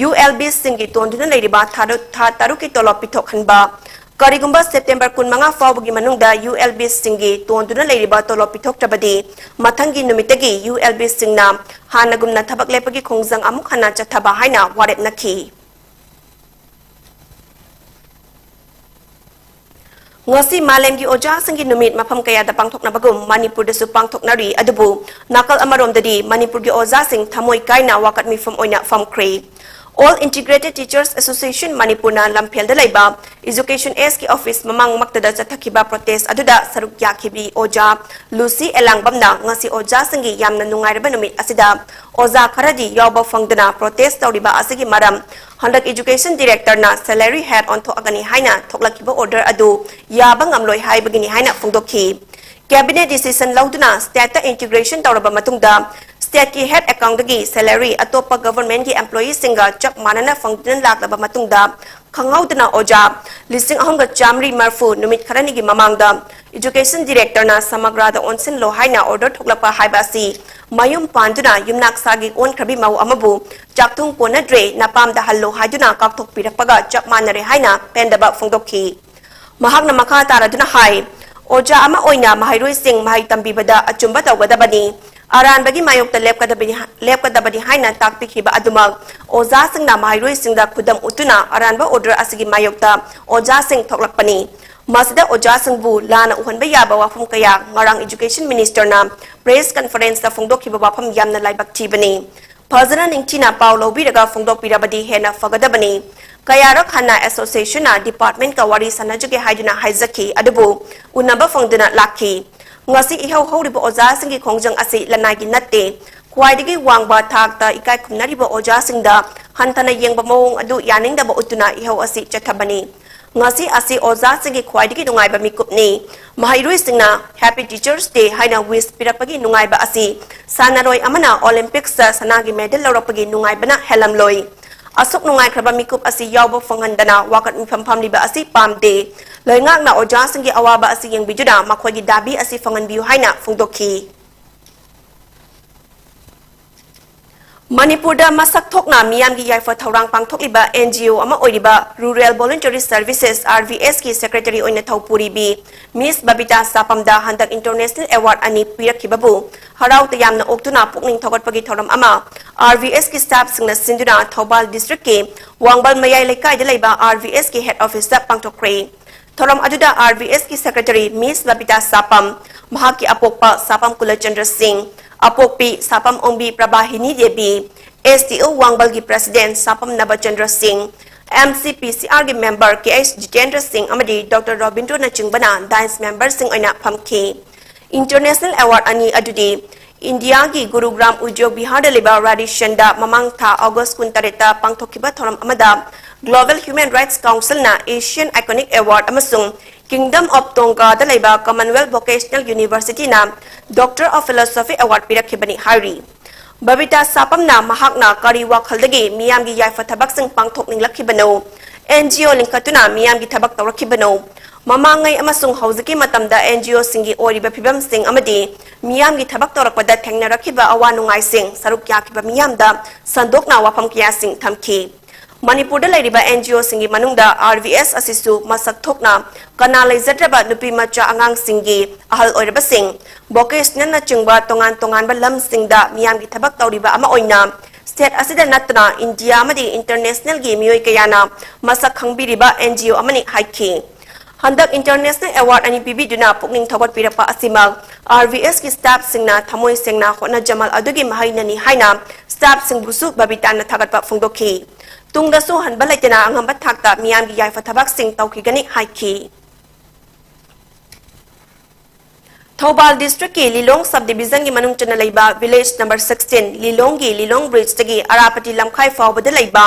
U L Bꯁꯤꯡꯒꯤ ꯇꯣꯟꯗꯨꯅ ꯂꯩꯔꯤꯕ ꯊꯥ ꯇꯔꯨꯛ, ꯊꯥ ꯇꯔꯨꯛꯀꯤ ꯇꯣꯂꯣꯞ ꯄꯤꯊꯣꯛꯍꯟꯕ, ꯀꯔꯤꯒꯨꯝꯕ ꯁꯦꯞꯇꯦꯝꯕꯔ ꯀꯨꯟꯃꯉꯥ ꯐꯥꯎꯕꯒꯤ ꯃꯅꯨꯡꯗ U L Bꯁꯤꯡꯒꯤ ꯇꯣꯟꯗꯨꯅ ꯂꯩꯔꯤꯕ ꯇꯣꯂꯣꯞ ꯄꯤꯊꯣꯛꯇ꯭ꯔꯕꯗꯤ, ꯃꯊꯪꯒꯤ ꯅꯨꯃꯤꯠꯇꯒꯤ U L Bꯁꯤꯡꯅ ꯍꯥꯟꯅꯒꯨꯝꯅ ꯊꯕꯛ ꯂꯦꯞꯄꯒꯤ ꯈꯣꯡꯖꯪ ꯑꯃꯨꯛ ꯍꯟꯅ ꯆꯠꯊꯕ ꯍꯥꯏꯅ ꯋꯥꯔꯦꯞꯅꯈꯤ꯫ ꯉꯁꯤ ꯃꯥꯂꯦꯝꯒꯤ ꯑꯣꯖꯥꯁꯤꯡꯒꯤ ꯅꯨꯃꯤꯠ ꯃꯐꯝ ꯀꯌꯥꯗ ꯄꯥꯡꯊꯣꯛꯅꯕꯒꯨꯝ ꯃꯅꯤꯄꯨꯔꯗꯁꯨ ꯄꯥꯡꯊꯣꯛꯅꯔꯤ꯫ ꯑꯗꯨꯕꯨ ꯅꯥꯀꯜ ꯑꯃꯔꯣꯝꯗꯗꯤ ꯃꯅꯤꯄꯨꯔꯒꯤ ꯑꯣꯖꯥꯁꯤꯡ ꯊꯃꯣꯏ ꯀꯥꯏꯅ ꯋꯥꯀꯠ ꯃꯤꯐꯝ ꯑꯣꯏꯅ ꯐꯝꯈ꯭ꯔꯦ꯫ All Integrated Teachers Association ꯃꯅꯤꯄꯨꯔꯅ ꯂꯝꯐꯦꯜꯗ ꯂꯩꯕ Education Ageꯀꯤ office ꯃꯃꯥꯡꯃꯛꯇꯗ ꯆꯠꯊꯈꯤꯕ protest ꯑꯗꯨꯗ ꯁꯔꯨꯛ ꯌꯥꯈꯤꯕꯤ ꯑꯣꯖꯥ ꯂꯨꯁꯤ ꯑꯦꯂꯥꯡꯕꯝꯅ ꯉꯁꯤ ꯑꯣꯖꯥꯁꯤꯡꯒꯤ ꯌꯥꯝꯅ ꯅꯨꯡꯉꯥꯏꯔꯕ ꯅꯨꯃꯤꯠ ꯑꯁꯤꯗ ꯑꯣꯖꯥ ꯈꯔꯗꯤ ꯌꯥꯎꯕ ꯐꯪꯗꯅ protest ꯇꯧꯔꯤꯕ ꯑꯁꯤꯒꯤ ꯃꯔꯝ, ꯍꯟꯗꯛ Education Directorꯅ salary head ꯑꯣꯟꯊꯣꯛꯑꯒꯅꯤ ꯍꯥꯏꯅ ꯊꯣꯛꯂꯛꯈꯤꯕ order ꯑꯗꯨ ꯌꯥꯕ ꯉꯝꯂꯣꯏ ꯍꯥꯏꯕꯒꯤꯅꯤ ꯍꯥꯏꯅ ꯐꯣꯡꯗꯣꯛꯈꯤ꯫ Cabinet decision ꯂꯧꯗꯨꯅ stateꯇ integration ꯇꯧꯔꯕ ꯃꯇꯨꯡꯗ stateꯀꯤ head accountꯗꯒꯤ salary ꯑꯇꯣꯞꯄ governmentꯀꯤ employeeꯁꯤꯡꯒ ꯆꯞ ꯃꯥꯟꯅꯅ ꯐꯪꯗꯨꯅ ꯂꯥꯛꯂꯕ ꯃꯇꯨꯡꯗ ꯈꯪꯍꯧꯗꯅ ꯑꯣꯖꯥ ꯂꯤꯁꯤꯡ ꯑꯍꯨꯝꯒ ꯆꯥꯃꯔꯤ ꯃꯔꯤꯐꯨ ꯅꯨꯃꯤꯠ ꯈꯔꯅꯤꯒꯤ ꯃꯃꯥꯡꯗ Education Directorꯅ ꯁꯃꯒ꯭ꯔꯥꯗ ꯑꯣꯟꯁꯤꯟꯂꯣ ꯍꯥꯏꯅ order ꯊꯣꯛꯂꯛꯄ ꯍꯥꯏꯕ ꯑꯁꯤ ꯃꯌꯨꯝ ꯄꯥꯟꯗꯨꯅ ꯌꯨꯝꯅꯥꯛ ꯁꯥꯒꯤ ꯑꯣꯟꯈ꯭ꯔꯕꯤ ꯃꯧ ꯑꯃꯕꯨ ꯆꯥꯛꯊꯨꯡ ꯀꯣꯟꯅꯗ꯭ꯔꯦ, ꯅꯄꯥꯝꯗ ꯍꯜꯂꯣ ꯍꯥꯏꯗꯨꯅ ꯀꯥꯎꯊꯣꯛꯄꯤꯔꯛꯄꯒ ꯆꯞ ꯃꯥꯟꯅꯔꯦ ꯍꯥꯏꯅ ꯄꯦꯟꯗꯕ ꯐꯣꯡꯗꯣꯛꯈꯤ꯫ ꯃꯍꯥꯛꯅ ꯃꯈꯥ ꯇꯥꯔꯗꯨꯅ ꯍꯥꯏ, ꯑꯣꯖꯥ ꯑꯃ ꯑꯣꯏꯅ ꯃꯍꯩꯔꯣꯏꯁꯤꯡ ꯃꯍꯩ ꯇꯝꯕꯤꯕꯗ ꯑꯆꯨꯝꯕ ꯇꯧꯒꯗꯕꯅꯤ, ꯑꯔꯥꯟꯕꯒꯤ ꯃꯥꯌꯣꯛꯇ ꯂꯦꯞꯀꯗꯕꯅꯤ, ꯂꯦꯞꯀꯗꯕꯅꯤ ꯍꯥꯏꯅ ꯇꯥꯛꯄꯤꯈꯤꯕ ꯑꯗꯨꯃꯛ ꯑꯣꯖꯥꯁꯤꯡꯅ ꯃꯍꯩꯔꯣꯏꯁꯤꯡꯗ ꯈꯨꯗꯝ ꯎꯠꯇꯨꯅ ꯑꯔꯥꯟꯕ order ꯑꯁꯤꯒꯤ ꯃꯥꯌꯣꯛꯇ ꯑꯣꯖꯥꯁꯤꯡ ꯊꯣꯛꯂꯛꯄꯅꯤ꯫ ꯃꯁꯤꯗ ꯑꯣꯖꯥꯁꯤꯡꯕꯨ ꯂꯥꯟꯅ ꯎꯍꯟꯕ ꯌꯥꯕ ꯋꯥꯐꯝ ꯀꯌꯥ ꯉꯔꯥꯡ Education Ministerꯅ press conferenceꯇ ꯐꯣꯡꯗꯣꯛꯈꯤꯕ ꯋꯥꯐꯝ ꯌꯥꯝꯅ ꯂꯥꯏꯕꯛ ꯊꯤꯕꯅꯤ꯫ ꯐꯖꯅ ꯅꯤꯡꯊꯤꯅ ꯄꯥꯎ ꯂꯧꯕꯤꯔꯒ ꯐꯣꯡꯗꯣꯛꯄꯤꯔꯕꯗꯤ ꯍꯦꯟꯅ ꯐꯒꯗꯕꯅꯤ꯫ ꯀꯌꯥꯔꯛ ꯍꯟꯅ associationꯅ departmentꯀ ꯋꯥꯔꯤ ꯁꯥꯟꯅꯖꯒꯦ ꯍꯥꯏꯗꯨꯅ ꯍꯥꯏꯖꯈꯤ, ꯑꯗꯨꯕꯨ ꯎꯅꯕ ꯐꯪꯗꯨꯅ ꯂꯥꯛꯈꯤ꯫ ꯉꯁꯤ ꯏꯍꯧ ꯍꯧꯔꯤꯕ ꯑꯣꯖꯥꯁꯤꯡꯒꯤ ꯈꯣꯡꯖꯪ ꯑꯁꯤ ꯂꯅꯥꯏꯒꯤ ꯅꯠꯇꯦ꯫ ꯈ꯭ꯋꯥꯏꯗꯒꯤ ꯋꯥꯡꯕ ꯊꯥꯛꯇ ꯏꯀꯥꯏ ꯈꯨꯝꯅꯔꯤꯕ ꯑꯣꯖꯥꯁꯤꯡꯗ ꯍꯟꯊꯅ ꯌꯦꯡꯕ ꯃꯑꯣꯡ ꯑꯗꯨ ꯌꯥꯅꯤꯡꯗꯕ ꯎꯠꯇꯨꯅ ꯏꯍꯧ ꯑꯁꯤ ꯆꯠꯊꯕꯅꯤ꯫ ꯉꯁꯤ ꯑꯁꯤ ꯑꯣꯖꯥꯁꯤꯡꯒꯤ ꯈ꯭ꯋꯥꯏꯗꯒꯤ ꯅꯨꯡꯉꯥꯏꯕ ꯃꯤꯀꯨꯞꯅꯤ꯫ ꯃꯍꯩꯔꯣꯏꯁꯤꯡꯅ Happy Teachers Day ꯍꯥꯏꯅ wish ꯄꯤꯔꯛꯄꯒꯤ ꯅꯨꯡꯉꯥꯏꯕ ꯑꯁꯤ ꯁꯥꯟꯅꯔꯣꯏ ꯑꯃꯅ Olympicsꯇ ꯁꯅꯥꯒꯤ medal ꯂꯧꯔꯛꯄꯒꯤ ꯅꯨꯡꯉꯥꯏꯕꯅ ꯍꯦꯜꯂꯝꯂꯣꯏ꯫ ꯑꯁꯨꯛ ꯅꯨꯡꯉꯥꯏꯈ꯭ꯔꯕ ꯃꯤꯀꯨꯞ ꯑꯁꯤ ꯌꯥꯎꯕ ꯐꯪꯍꯟꯗꯅ ꯋꯥꯀꯠ ꯃꯤꯐꯝ ꯐꯝꯂꯤꯕ ꯑꯁꯤ ꯄꯥꯝꯗꯦ꯫ ꯂꯩꯉꯥꯛꯅ ꯑꯣꯖꯥꯁꯤꯡꯒꯤ ꯑꯋꯥꯕ ꯑꯁꯤ ꯌꯦꯡꯕꯤꯗꯨꯅ ꯃꯈꯣꯏꯒꯤ ꯗꯥꯕꯤ ꯑꯁꯤ ꯐꯪꯍꯟꯕꯤꯌꯨ ꯍꯥꯏꯅ ꯐꯣꯡꯗꯣꯛꯈꯤ꯫ ꯃꯅꯤꯄꯨꯔꯗ ꯃꯁꯛ ꯊꯣꯛꯅ ꯃꯤꯌꯥꯝꯒꯤ ꯌꯥꯏꯐ ꯊꯧꯔꯥꯡ ꯄꯥꯡꯊꯣꯛꯂꯤꯕ NGO ꯑꯃ ꯑꯣꯏꯔꯤꯕ Rural Voluntary Services, RVSꯀꯤ secretary ꯑꯣꯏꯅ ꯊꯧ ꯄꯨꯔꯤꯕꯤ Miss ꯕꯕꯤꯇꯥ ꯁꯥꯄꯝꯗ ꯍꯟꯗꯛ international award ꯑꯅꯤ ꯄꯤꯔꯛꯈꯤꯕꯕꯨ ꯍꯔꯥꯎ ꯇꯌꯥꯝꯅ ꯑꯣꯛꯇꯨꯅ ꯄꯨꯛꯅꯤꯡ ꯊꯧꯒꯠꯄꯒꯤ ꯊꯧꯔꯝ ꯑꯃ RVSꯀꯤ staffꯁꯤꯡꯅ ꯁꯤꯟꯗꯨꯅ ꯊꯧꯕꯥꯜ districtꯀꯤ ꯋꯥꯡꯕꯜ ꯃꯌꯥꯏ ꯂꯩꯀꯥꯏꯗ ꯂꯩꯕ RVSꯀꯤ head officeꯇ ꯄꯥꯡꯊꯣꯛꯈ꯭ꯔꯦ꯫ ꯊꯧꯔꯝ ꯑꯗꯨꯗ R V S ꯀꯤ secretary Miss ꯕꯕꯤꯇꯥ ꯁꯥꯄꯝ, ꯃꯍꯥꯛꯀꯤ ꯑꯄꯣꯛꯄ ꯁꯥꯄꯝ ꯀꯨꯂꯆꯟꯗ꯭ꯔ ꯁꯤꯡ, ꯑꯄꯣꯛꯄꯤ ꯁꯥꯄꯝ ꯑꯣꯡꯕꯤ ꯄ꯭ꯔꯚꯥꯍꯤꯅꯤ Devi, S T O ꯋꯥꯡꯕꯜꯒꯤ president ꯁꯥꯄꯝ ꯅꯕꯆꯟꯗ꯭ꯔ ꯁꯤꯡ, M C P C R ꯒꯤ member K H ꯖꯤꯇꯦꯟꯗ꯭ꯔ ꯁꯤꯡ ꯑꯃꯗꯤ Doctor ꯔꯣꯕꯤꯟꯗ꯭ꯔꯣꯅꯆꯤꯡꯕꯅ dance member ꯁꯤꯡ ꯑꯣꯏꯅ ꯐꯝꯈꯤ꯫ International award ꯑꯅꯤ ꯑꯗꯨꯗꯤ ꯏꯟꯗꯤꯌꯥꯒꯤ ꯒꯨꯔꯨꯒ꯭ꯔꯥꯝ ꯎꯗ꯭ꯌꯣꯒ ꯕꯤꯍꯥꯔꯗ ꯂꯩꯕ ꯔꯥꯙꯤꯁꯟꯗ ꯃꯃꯥꯡ ꯊꯥ August ꯀꯨꯟꯇꯔꯦꯠꯇ ꯄꯥꯡꯊꯣꯛꯈꯤꯕ ꯊꯧꯔꯝ ꯑꯃꯗ Global Human Rights Council ꯅ Asian Iconic Award ꯑꯃꯁꯨꯡ Kingdom of ꯇꯣꯡꯒꯥꯗ ꯂꯩꯕ Commonwealth Vocational University ꯅ Doctor of Philosophy Award ꯄꯤꯔꯛꯈꯤꯕꯅꯤ ꯍꯥꯏꯔꯤ꯫ ꯕꯕꯤꯇꯥ ꯁꯥꯄꯝꯅ ꯃꯍꯥꯛꯅ ꯀꯔꯤ ꯋꯥꯈꯜꯗꯒꯤ ꯃꯤꯌꯥꯝꯒꯤ ꯌꯥꯏꯐ ꯊꯕꯛꯁꯤꯡ ꯄꯥꯡꯊꯣꯛꯅꯤꯡꯂꯛꯈꯤꯕꯅꯣ, N G O ꯂꯤꯡꯈꯠꯇꯨꯅ ꯃꯤꯌꯥꯝꯒꯤ ꯊꯕꯛ ꯇꯧꯔꯛꯈꯤꯕꯅꯣ, ꯃꯃꯥꯡꯉꯩ ꯑꯃꯁꯨꯡ ꯍꯧꯖꯤꯛꯀꯤ ꯃꯇꯝꯗ N G O ꯁꯤꯡꯒꯤ ꯑꯣꯏꯔꯤꯕ ꯐꯤꯕꯝꯁꯤꯡ ꯑꯃꯗꯤ ꯃꯤꯌꯥꯝꯒꯤ ꯊꯕꯛ ꯇꯧꯔꯛꯄꯗ ꯊꯦꯡꯅꯔꯛꯈꯤꯕ ꯑꯋꯥ ꯅꯨꯡꯉꯥꯏꯁꯤꯡ, ꯁꯔꯨꯛ ꯌꯥꯈꯤꯕ ꯃꯤꯌꯥꯝꯗ ꯁꯟꯗꯣꯛꯅ ꯋꯥꯐꯝ ꯀꯌꯥꯁꯤꯡ ꯊꯝꯈꯤ꯫ ꯃꯅꯤꯄꯨꯔꯗ ꯂꯩꯔꯤꯕ N G O ꯁꯤꯡꯒꯤ ꯃꯅꯨꯡꯗ R V S ꯑꯁꯤꯁꯨ ꯃꯁꯛ ꯊꯣꯛꯅ ꯀꯅꯥ ꯂꯩꯖꯗ꯭ꯔꯕ ꯅꯨꯄꯤ ꯃꯆꯥ ꯑꯉꯥꯡꯁꯤꯡꯒꯤ, ꯑꯍꯜ ꯑꯣꯏꯔꯕꯁꯤꯡ, vocational ꯅꯆꯤꯡꯕ ꯇꯣꯉꯥꯟ ꯇꯣꯉꯥꯟꯕ ꯂꯝꯁꯤꯡꯗ ꯃꯤꯌꯥꯝꯒꯤ ꯊꯕꯛ ꯇꯧꯔꯤꯕ ꯑꯃ ꯑꯣꯏꯅ state ꯑꯁꯤꯗ ꯅꯠꯇꯅ ꯏꯟꯗꯤꯌꯥ ꯑꯃꯗꯤ international ꯒꯤ ꯃꯤꯑꯣꯏ ꯀꯌꯥꯅ ꯃꯁꯛ ꯈꯪꯕꯤꯔꯤꯕ N G O ꯑꯃꯅꯤ ꯍꯥꯏꯈꯤ꯫ ꯍꯟꯗꯛ international award ꯑꯅꯤ ꯄꯤꯕꯤꯗꯨꯅ ꯄꯨꯛꯅꯤꯡ ꯊꯧꯒꯠꯄꯤꯔꯛꯄ ꯑꯁꯤꯃꯛ R V S ꯀꯤ staff ꯁꯤꯡꯅ ꯊꯃꯣꯏ ꯁꯦꯡꯅ ꯍꯣꯠꯅꯖꯃꯜ ꯑꯗꯨꯒꯤ ꯃꯍꯩꯅꯅꯤ ꯍꯥꯏꯅ staff ꯁꯤꯡꯕꯨꯁꯨ ꯕꯕꯤꯇꯥꯅ ꯊꯥꯒꯠꯄ ꯐꯣꯡꯗꯣꯛꯈꯤ꯫ ꯇꯨꯡꯗꯁꯨ ꯍꯟꯕ ꯂꯩꯇꯅ ꯑꯉꯝꯕ ꯊꯥꯛꯇ ꯃꯤꯌꯥꯝꯒꯤ ꯌꯥꯏꯐ ꯊꯕꯛꯁꯤꯡ ꯇꯧꯈꯤꯒꯅꯤ ꯍꯥꯏꯈꯤ꯫ ꯊꯧꯕꯥꯜ district ꯀꯤ ꯂꯤꯂꯣꯡ sub division ꯒꯤ ꯃꯅꯨꯡ ꯆꯟꯅ ꯂꯩꯕ village number sixteen ꯂꯤꯂꯣꯡꯒꯤ ꯂꯤꯂꯣꯡ bridge ꯇꯒꯤ ꯑꯔꯥꯄꯇꯤ ꯂꯝꯈꯥꯏ ꯐꯥꯎꯕꯗ ꯂꯩꯕ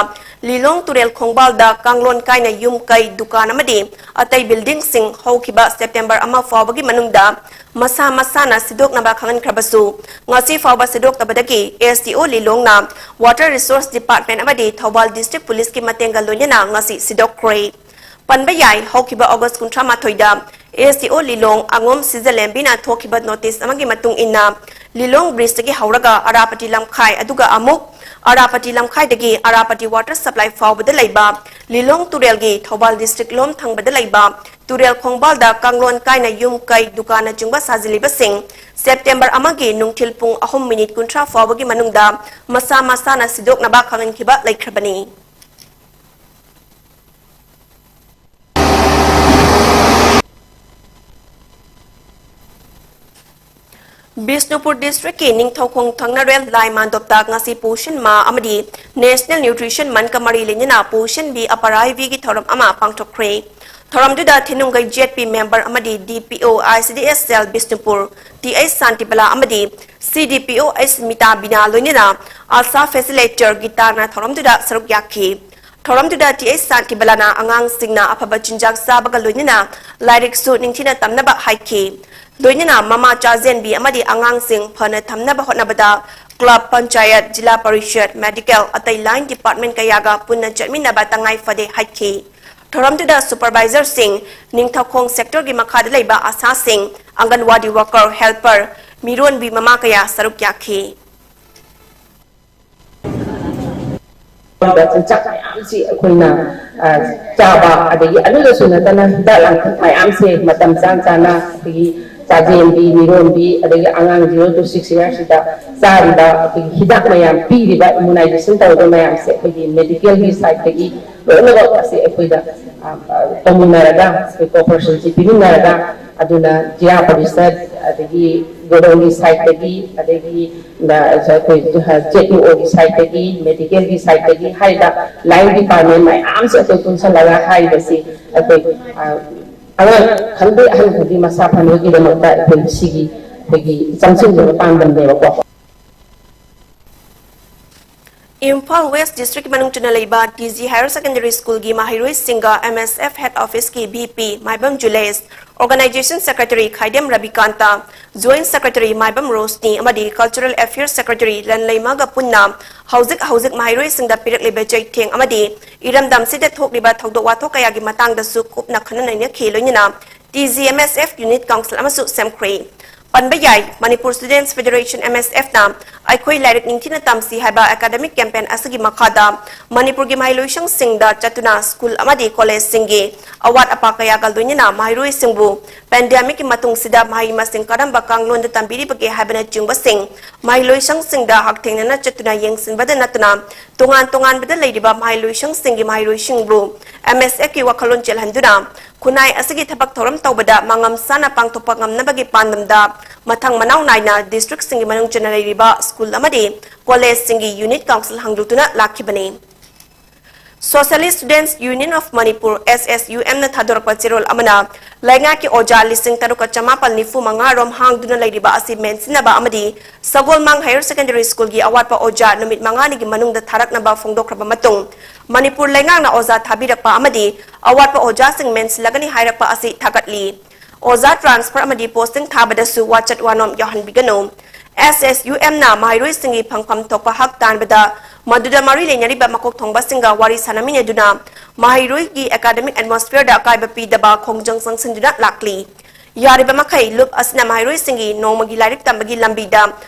ꯂꯤꯂꯣꯡ ꯇꯨꯔꯦꯜ ꯈꯣꯡꯕꯥꯜꯗ ꯀꯥꯡꯂꯣꯟ ꯀꯥꯏꯅ ꯌꯨꯝ ꯀꯩ, ꯗꯨꯀꯥꯟ ꯑꯃꯗꯤ ꯑꯇꯩ building ꯁꯤꯡ ꯍꯧꯈꯤꯕ September ꯑꯃ ꯐꯥꯎꯕꯒꯤ ꯃꯅꯨꯡꯗ ꯃꯁꯥ ꯃꯁꯥꯅ ꯁꯤꯗꯣꯛꯅꯕ ꯈꯪꯍꯟꯈ꯭ꯔꯕꯁꯨ, ꯉꯁꯤ ꯐꯥꯎꯕ ꯁꯤꯗꯣꯛꯇꯕꯗꯒꯤ S D O ꯂꯤꯂꯣꯡꯅ Water Resource Department ꯑꯃꯗꯤ ꯊꯧꯕꯥꯜ district police ꯀꯤ ꯃꯇꯦꯡꯒ ꯂꯣꯏꯅꯅ ꯉꯁꯤ ꯁꯤꯗꯣꯛꯈ꯭ꯔꯦ꯫ ꯄꯟꯕ ꯌꯥꯏ, ꯍꯧꯈꯤꯕ August ꯀꯨꯟꯊ꯭ꯔꯥ ꯃꯥꯊꯣꯏꯗ S D O ꯂꯤꯂꯣꯡ ꯑꯉꯣꯝ ꯁꯤꯖꯂꯦꯝꯕꯤꯅ ꯊꯣꯛꯈꯤꯕ notice ꯑꯃꯒꯤ ꯃꯇꯨꯡ ꯏꯟꯅ, ꯂꯤꯂꯣꯡ bridge ꯇꯒꯤ ꯍꯧꯔꯒ ꯑꯔꯥꯄꯇꯤ ꯂꯝꯈꯥꯏ, ꯑꯗꯨꯒ ꯑꯃꯨꯛ ꯑꯔꯥꯄꯇꯤ ꯂꯝꯈꯥꯏꯗꯒꯤ ꯑꯔꯥꯄꯇꯤ water supply ꯐꯥꯎꯕꯗ ꯂꯩꯕ ꯂꯤꯂꯣꯡ ꯇꯨꯔꯦꯜꯒꯤ ꯊꯧꯕꯥꯜ district ꯂꯣꯝ ꯊꯪꯕꯗ ꯂꯩꯕ ꯇꯨꯔꯦꯜ ꯈꯣꯡꯕꯥꯜꯗ ꯀꯥꯡꯂꯣꯟ ꯀꯥꯏꯅ ꯌꯨꯝ, ꯀꯩ, ꯗꯨꯀꯥꯟꯅꯆꯤꯡꯕ ꯁꯥꯖꯤꯜꯂꯤꯕꯁꯤꯡ September ꯑꯃꯒꯤ ꯅꯨꯡꯊꯤꯜ ꯄꯨꯡ ꯑꯍꯨꯝ minute ꯀꯨꯟꯊ꯭ꯔꯥ ꯐꯥꯎꯕꯒꯤ ꯃꯅꯨꯡꯗ ꯃꯁꯥ ꯃꯁꯥꯅ ꯁꯤꯗꯣꯛꯅꯕ ꯈꯪꯍꯟꯈꯤꯕ ꯂꯩꯈ꯭ꯔꯕꯅꯤ꯫ ꯕꯤꯁꯅꯨꯄꯨꯔ ꯗꯤꯁꯇ꯭ꯔꯤꯛꯀꯤ ꯅꯤꯡꯊꯧꯈꯣꯡ ꯊꯪꯅꯔꯦꯜ ꯂꯥꯏ ꯃꯥꯟꯗꯣꯞꯇ ꯉꯁꯤ ꯄꯣꯁꯟ ꯃꯥ ꯑꯃꯗꯤ ꯅꯦꯁꯅꯦꯜ ꯅ꯭ꯌꯨꯇ꯭ꯔꯤꯁꯟ ꯃꯟꯠꯀ ꯃꯔꯤ ꯂꯩꯅꯅ ꯄꯣꯁꯟ ꯕꯤ ꯑꯄꯔꯥꯏꯕꯤꯒꯤ ꯊꯧꯔꯝ ꯑꯃ ꯄꯥꯡꯊꯣꯛꯈ꯭ꯔꯦ꯫ ꯊꯧꯔꯝꯗꯨꯗ ꯊꯤꯅꯨꯡꯒꯩ ꯖꯦꯠ ꯄꯤ ꯃꯦꯝꯕꯔ ꯑꯃꯗꯤ ꯗꯤ ꯄꯤ O I C D S L Bishnupur T H Shantibala ꯑꯃꯗꯤ ꯁꯤ ꯗꯤ ꯄꯤ ꯑꯣ ꯑꯩꯆ ꯃꯤꯇꯥ ꯕꯤꯅꯥ ꯂꯣꯏꯅꯅ ꯑꯥꯁꯥ ꯐꯦꯁꯤꯂꯤꯇꯦꯇꯔ ꯒꯤꯇꯥꯅ ꯊꯧꯔꯝꯗꯨꯗ ꯁꯔꯨꯛ ꯌꯥꯈꯤ꯫ ꯊꯧꯔꯝꯗꯨꯗ ꯇꯤ ꯑꯩꯆ ꯁꯥꯟꯇꯤꯕꯂꯥꯅ ꯑꯉꯥꯡꯁꯤꯡꯅ ꯑꯐꯕ ꯆꯤꯟꯖꯥꯛ ꯆꯥꯕꯒ ꯂꯣꯏꯅꯅ ꯂꯥꯏꯔꯤꯛꯁꯨ ꯅꯤꯡꯊꯤꯅ ꯇꯝꯅꯕ ꯍꯥꯏꯈꯤ꯫ ꯂꯣꯏꯅꯅ ꯃꯃꯥ ꯆꯥꯖꯦꯟꯕꯤ ꯑꯃꯗꯤ ꯑꯉꯥꯡꯁꯤꯡ ꯐꯅ ꯊꯝꯅꯕ ꯍꯣꯠꯅꯕꯗ ꯀ꯭ꯂꯕ, ꯄꯟꯆꯥꯌꯠ, ꯖꯤꯂꯥ ꯄꯔꯤꯁꯠ, ꯃꯦꯗꯤꯀꯦꯜ, ꯑꯇꯩ ꯂꯥꯏꯟ ꯗꯤꯄꯥꯔꯠꯃꯦꯟ ꯀꯌꯥꯒ ꯄꯨꯟꯅ ꯆꯠꯃꯤꯟꯅꯕ ꯇꯉꯥꯏ ꯐꯗꯦ ꯍꯥꯏꯈꯤ꯫ ꯊꯧꯔꯝꯗꯨꯗ ꯁꯨꯄꯔꯚꯥꯏꯖꯔꯁꯤꯡ, ꯅꯤꯡꯊꯧꯈꯣꯡ ꯁꯦꯛꯇꯔꯒꯤ ꯃꯈꯥꯗ ꯂꯩꯕ ꯑꯥꯁꯥꯁꯤꯡ, ꯑꯪꯒꯟꯋꯥꯗꯤ ꯋꯥꯀꯔ, ꯍꯦꯜꯄꯔ, ꯃꯤꯔꯣꯟꯕꯤ ꯃꯃꯥ ꯀꯌꯥ ꯁꯔꯨꯛ ꯌꯥꯈꯤ꯫ ꯆꯤꯟꯖꯥꯛ ꯃꯌꯥꯝꯁꯤ ꯑꯩꯈꯣꯏꯅ, ꯑ, ꯆꯥꯕ, ꯑꯗꯒꯤ ꯑꯗꯨꯗꯁꯨ ꯅꯠꯇꯅ ꯍꯤꯗꯥꯛ ꯂꯥꯡꯊꯛ ꯃꯌꯥꯝꯁꯦ ꯃꯇꯝ ꯆꯥ ꯆꯥꯅ ꯑꯩꯈꯣꯏꯒꯤ ꯆꯥꯖꯦꯟꯕꯤ, ꯃꯤꯔꯣꯟꯕꯤ, ꯑꯗꯒꯤ ꯑꯉꯥꯡ zero to six yearsꯁꯤꯗ ꯆꯥꯔꯤꯕ ꯑꯩꯈꯣꯏꯒꯤ ꯍꯤꯗꯥꯛ ꯃꯌꯥꯝ, ꯄꯤꯔꯤꯕ immunization ꯇꯧꯔꯤꯕ ꯃꯌꯥꯝꯁꯦ ꯑꯩꯈꯣꯏꯒꯤ medicalꯒꯤ sideꯇꯒꯤ ꯂꯣꯏꯅꯃꯛ ꯑꯁꯤ ꯑꯩꯈꯣꯏꯗ, ꯑ, ꯑ, ꯇꯧꯃꯤꯟꯅꯔꯒ, ꯑꯩꯈꯣꯏ cooperation ꯁꯤ ꯄꯤꯃꯤꯟꯅꯔꯒ, ꯑꯗꯨꯅ ꯖꯤꯂꯥ ꯄꯔꯤꯁꯠ, ꯑꯗꯒꯤ ꯒꯣꯗꯥꯎꯟꯒꯤ sideꯇꯒꯤ, ꯑꯗꯒꯤ, ꯑ, ꯑꯩꯈꯣꯏ, ꯑ, ꯖꯦꯠ ꯌꯨ ꯑꯣꯒꯤ sideꯇꯒꯤ, medicalꯒꯤ sideꯇꯒꯤ, ꯍꯥꯏꯔꯤꯕ line department ꯃꯌꯥꯝꯁꯦ ꯑꯩꯈꯣꯏ ꯄꯨꯟꯁꯜꯂꯒ ꯍꯥꯏꯔꯤꯕꯁꯤ ꯑꯩꯈꯣꯏ, ꯑ, ꯑꯉꯥꯡ ꯈꯪꯗꯦ ꯑꯍꯟ ꯈꯪꯗꯦ ꯃꯁꯥ ꯐꯅꯕꯒꯤꯗꯃꯛꯇ ꯑꯩꯈꯣꯏ ꯁꯤꯒꯤ ꯑꯩꯈꯣꯏꯒꯤ ꯆꯪꯁꯤꯟꯖꯕ ꯄꯥꯟꯗꯝꯅꯦꯕꯀꯣ꯫ ꯏꯝꯐꯥꯜ ꯋꯦꯁ ꯗꯤꯁꯇ꯭ꯔꯤꯛ ꯃꯅꯨꯡ ꯆꯟꯅ ꯂꯩꯕ ꯇꯤ ꯖꯤ ꯍꯥꯌꯔ ꯁꯦꯀꯦꯟꯗꯔꯤ ꯁ꯭ꯀꯨꯜꯒꯤ ꯃꯍꯩꯔꯣꯏꯁꯤꯡꯒ ꯑꯦꯝ ꯑꯦꯁ ꯑꯦꯐ ꯍꯦꯗ ꯑꯣꯐꯤꯁꯀꯤ V P Maibam Jules, organisation secretary Khaidem Rabikanta, joint secretary Maibam Roshni ꯑꯃꯗꯤ ꯀꯜꯆꯔꯦꯜ ꯑꯦꯐꯤꯌꯔꯁ ꯁꯦꯀ꯭ꯔꯦꯇꯔꯤ ꯂꯟꯂꯩꯃꯒ ꯄꯨꯟꯅ ꯍꯧꯖꯤꯛ ꯍꯧꯖꯤꯛ ꯃꯍꯩꯔꯣꯏꯁꯤꯡꯗ ꯄꯤꯔꯛꯂꯤꯕ ꯆꯩꯊꯦꯡ ꯑꯃꯗꯤ ꯏꯔꯝꯗꯝꯁꯤꯗ ꯊꯣꯛꯂꯤꯕ ꯊꯧꯗꯣꯛ ꯋꯥꯊꯣꯛ ꯀꯌꯥꯒꯤ ꯃꯇꯥꯡꯗꯁꯨ ꯀꯨꯞꯅ ꯈꯟꯅ ꯅꯩꯅꯈꯤ꯫ ꯂꯣꯏꯅꯅ T G M S F unit council ꯑꯃꯁꯨ ꯁꯦꯝꯈ꯭ꯔꯦ꯫ ꯄꯟꯕ ꯌꯥꯏ, ꯃꯅꯤꯄꯨꯔ ꯁ꯭ꯇꯨꯗꯦꯟꯠꯁ ꯐꯦꯗꯔꯦꯁꯟ, ꯑꯦꯝ ꯑꯦꯁ ꯑꯦꯐꯅ ꯑꯩꯈꯣꯏ ꯂꯥꯏꯔꯤꯛ ꯅꯤꯡꯊꯤꯅ ꯇꯝꯁꯤ ꯍꯥꯏꯕ ꯑꯦꯀꯥꯗꯃꯤꯛ ꯀꯦꯝꯄꯦꯟ ꯑꯁꯤꯒꯤ ꯃꯈꯥꯗ ꯃꯅꯤꯄꯨꯔꯒꯤ ꯃꯍꯩꯂꯣꯏꯁꯪꯁꯤꯡꯗ ꯆꯠꯇꯨꯅ ꯁ꯭ꯀꯨꯜ ꯑꯃꯗꯤ ꯀꯣꯂꯦꯖꯁꯤꯡꯒꯤ ꯑꯋꯥꯠ ꯑꯄꯥ ꯀꯌꯥꯒ ꯂꯣꯏꯅꯅ ꯃꯍꯩꯔꯣꯏꯁꯤꯡꯕꯨ ꯄꯦꯟꯗꯦꯃꯤꯛꯀꯤ ꯃꯇꯨꯡꯁꯤꯗ ꯃꯍꯩ ꯃꯁꯤꯡ ꯀꯔꯝꯕ ꯀꯥꯡꯂꯣꯟꯗ ꯇꯝꯕꯤꯔꯤꯕꯒꯦ ꯍꯥꯏꯕꯅꯆꯤꯡꯕꯁꯤꯡ ꯃꯍꯩꯂꯣꯏꯁꯪꯁꯤꯡꯗ ꯍꯛꯊꯦꯡꯅꯅ ꯆꯠꯇꯨꯅ ꯌꯦꯡꯁꯤꯟꯕꯗ ꯅꯠꯇꯅ, ꯇꯣꯉꯥꯟ ꯇꯣꯉꯥꯟꯕꯗ ꯂꯩꯔꯤꯕ ꯃꯍꯩꯂꯣꯏꯁꯪꯁꯤꯡꯒꯤ ꯃꯍꯩꯔꯣꯏꯁꯤꯡꯕꯨ ꯑꯦꯝ ꯑꯦꯁ ꯑꯦꯐꯀꯤ ꯋꯥꯈꯜꯂꯣꯟ ꯆꯦꯜꯍꯟꯗꯨꯅ ꯈꯨꯟꯅꯥꯏ ꯑꯁꯤꯒꯤ ꯊꯕꯛ ꯊꯧꯔꯝ ꯇꯧꯕꯗ ꯃꯉꯝ ꯆꯥꯅ ꯄꯥꯡꯊꯣꯛꯄ ꯉꯝꯅꯕꯒꯤ ꯄꯥꯟꯗꯝꯗ ꯃꯊꯪ ꯃꯅꯥꯎ ꯅꯥꯏꯅ ꯗꯤꯁꯇ꯭ꯔꯤꯛꯁꯤꯡꯒꯤ ꯃꯅꯨꯡ ꯆꯟꯅ ꯂꯩꯔꯤꯕ ꯁ꯭ꯀꯨꯜ ꯑꯃꯗꯤ ꯀꯣꯂꯦꯖꯁꯤꯡꯒꯤ ꯌꯨꯅꯤꯠ ꯀꯥꯎꯟꯁꯤꯜ ꯍꯥꯡꯗꯣꯛꯇꯨꯅ ꯂꯥꯛꯈꯤꯕꯅꯤ꯫ Socialist Students Union of Manipur, S S U M ꯅ ꯊꯥꯗꯣꯔꯛꯄ ꯆꯦꯔꯣꯜ ꯑꯃꯅ ꯂꯩꯉꯥꯛꯀꯤ ꯑꯣꯖꯥ ꯂꯤꯁꯤꯡ ꯇꯔꯨꯛꯀ ꯆꯃꯥꯄꯜ ꯅꯤꯐꯨ ꯃꯉꯥ ꯔꯣꯝ ꯍꯥꯡꯗꯨꯅ ꯂꯩꯔꯤꯕ ꯑꯁꯤ ꯃꯦꯟꯁꯤꯟꯅꯕ ꯑꯃꯗꯤ ꯁꯒꯣꯜꯃꯥꯡ Higher Secondary School ꯒꯤ ꯑꯋꯥꯠꯄ ꯑꯣꯖꯥ ꯅꯨꯃꯤꯠ ꯃꯉꯥꯅꯤꯒꯤ ꯃꯅꯨꯡꯗ ꯊꯥꯔꯛꯅꯕ ꯐꯣꯡꯗꯣꯛꯈ꯭ꯔꯕ ꯃꯇꯨꯡ, ꯃꯅꯤꯄꯨꯔ ꯂꯩꯉꯥꯛꯅ ꯑꯣꯖꯥ ꯊꯥꯕꯤꯔꯛꯄ ꯑꯃꯗꯤ ꯑꯋꯥꯠꯄ ꯑꯣꯖꯥꯁꯤꯡ ꯃꯦꯟꯁꯤꯜꯂꯒꯅꯤ ꯍꯥꯏꯔꯛꯄ ꯑꯁꯤ ꯊꯥꯒꯠꯂꯤ꯫ ꯑꯣꯖꯥ transfer ꯑꯃꯗꯤ posting ꯊꯥꯕꯗꯁꯨ ꯋꯥꯆꯠ ꯋꯥꯅꯣꯝ ꯌꯥꯎꯍꯟꯕꯤꯒꯅꯨ꯫ S S U M ꯅ ꯃꯍꯩꯔꯣꯏꯁꯤꯡꯒꯤ ꯐꯪꯐꯝ ꯊꯣꯛꯄ ꯍꯛ ꯇꯥꯟꯕꯗ ꯃꯗꯨꯗ ꯃꯔꯤ ꯂꯩꯅꯔꯤꯕ ꯃꯀꯣꯛ ꯊꯣꯡꯕꯁꯤꯡꯒ ꯋꯥꯔꯤ ꯁꯥꯟꯅꯃꯤꯟꯅꯗꯨꯅ ꯃꯍꯩꯔꯣꯏꯒꯤ academic atmosphere ꯗ ꯑꯀꯥꯏꯕ ꯄꯤꯗꯕ ꯈꯣꯡꯖꯪ ꯆꯪꯁꯤꯟꯗꯨꯅ ꯂꯥꯛꯂꯤ꯫ ꯌꯥꯔꯤꯕ ꯃꯈꯩ ꯂꯨꯞ ꯑꯁꯤꯅ ꯃꯍꯩꯔꯣꯏꯁꯤꯡꯒꯤ ꯅꯣꯡꯃꯒꯤ ꯂꯥꯏꯔꯤꯛ ꯇꯝꯕꯒꯤ ꯂꯝꯕꯤꯗ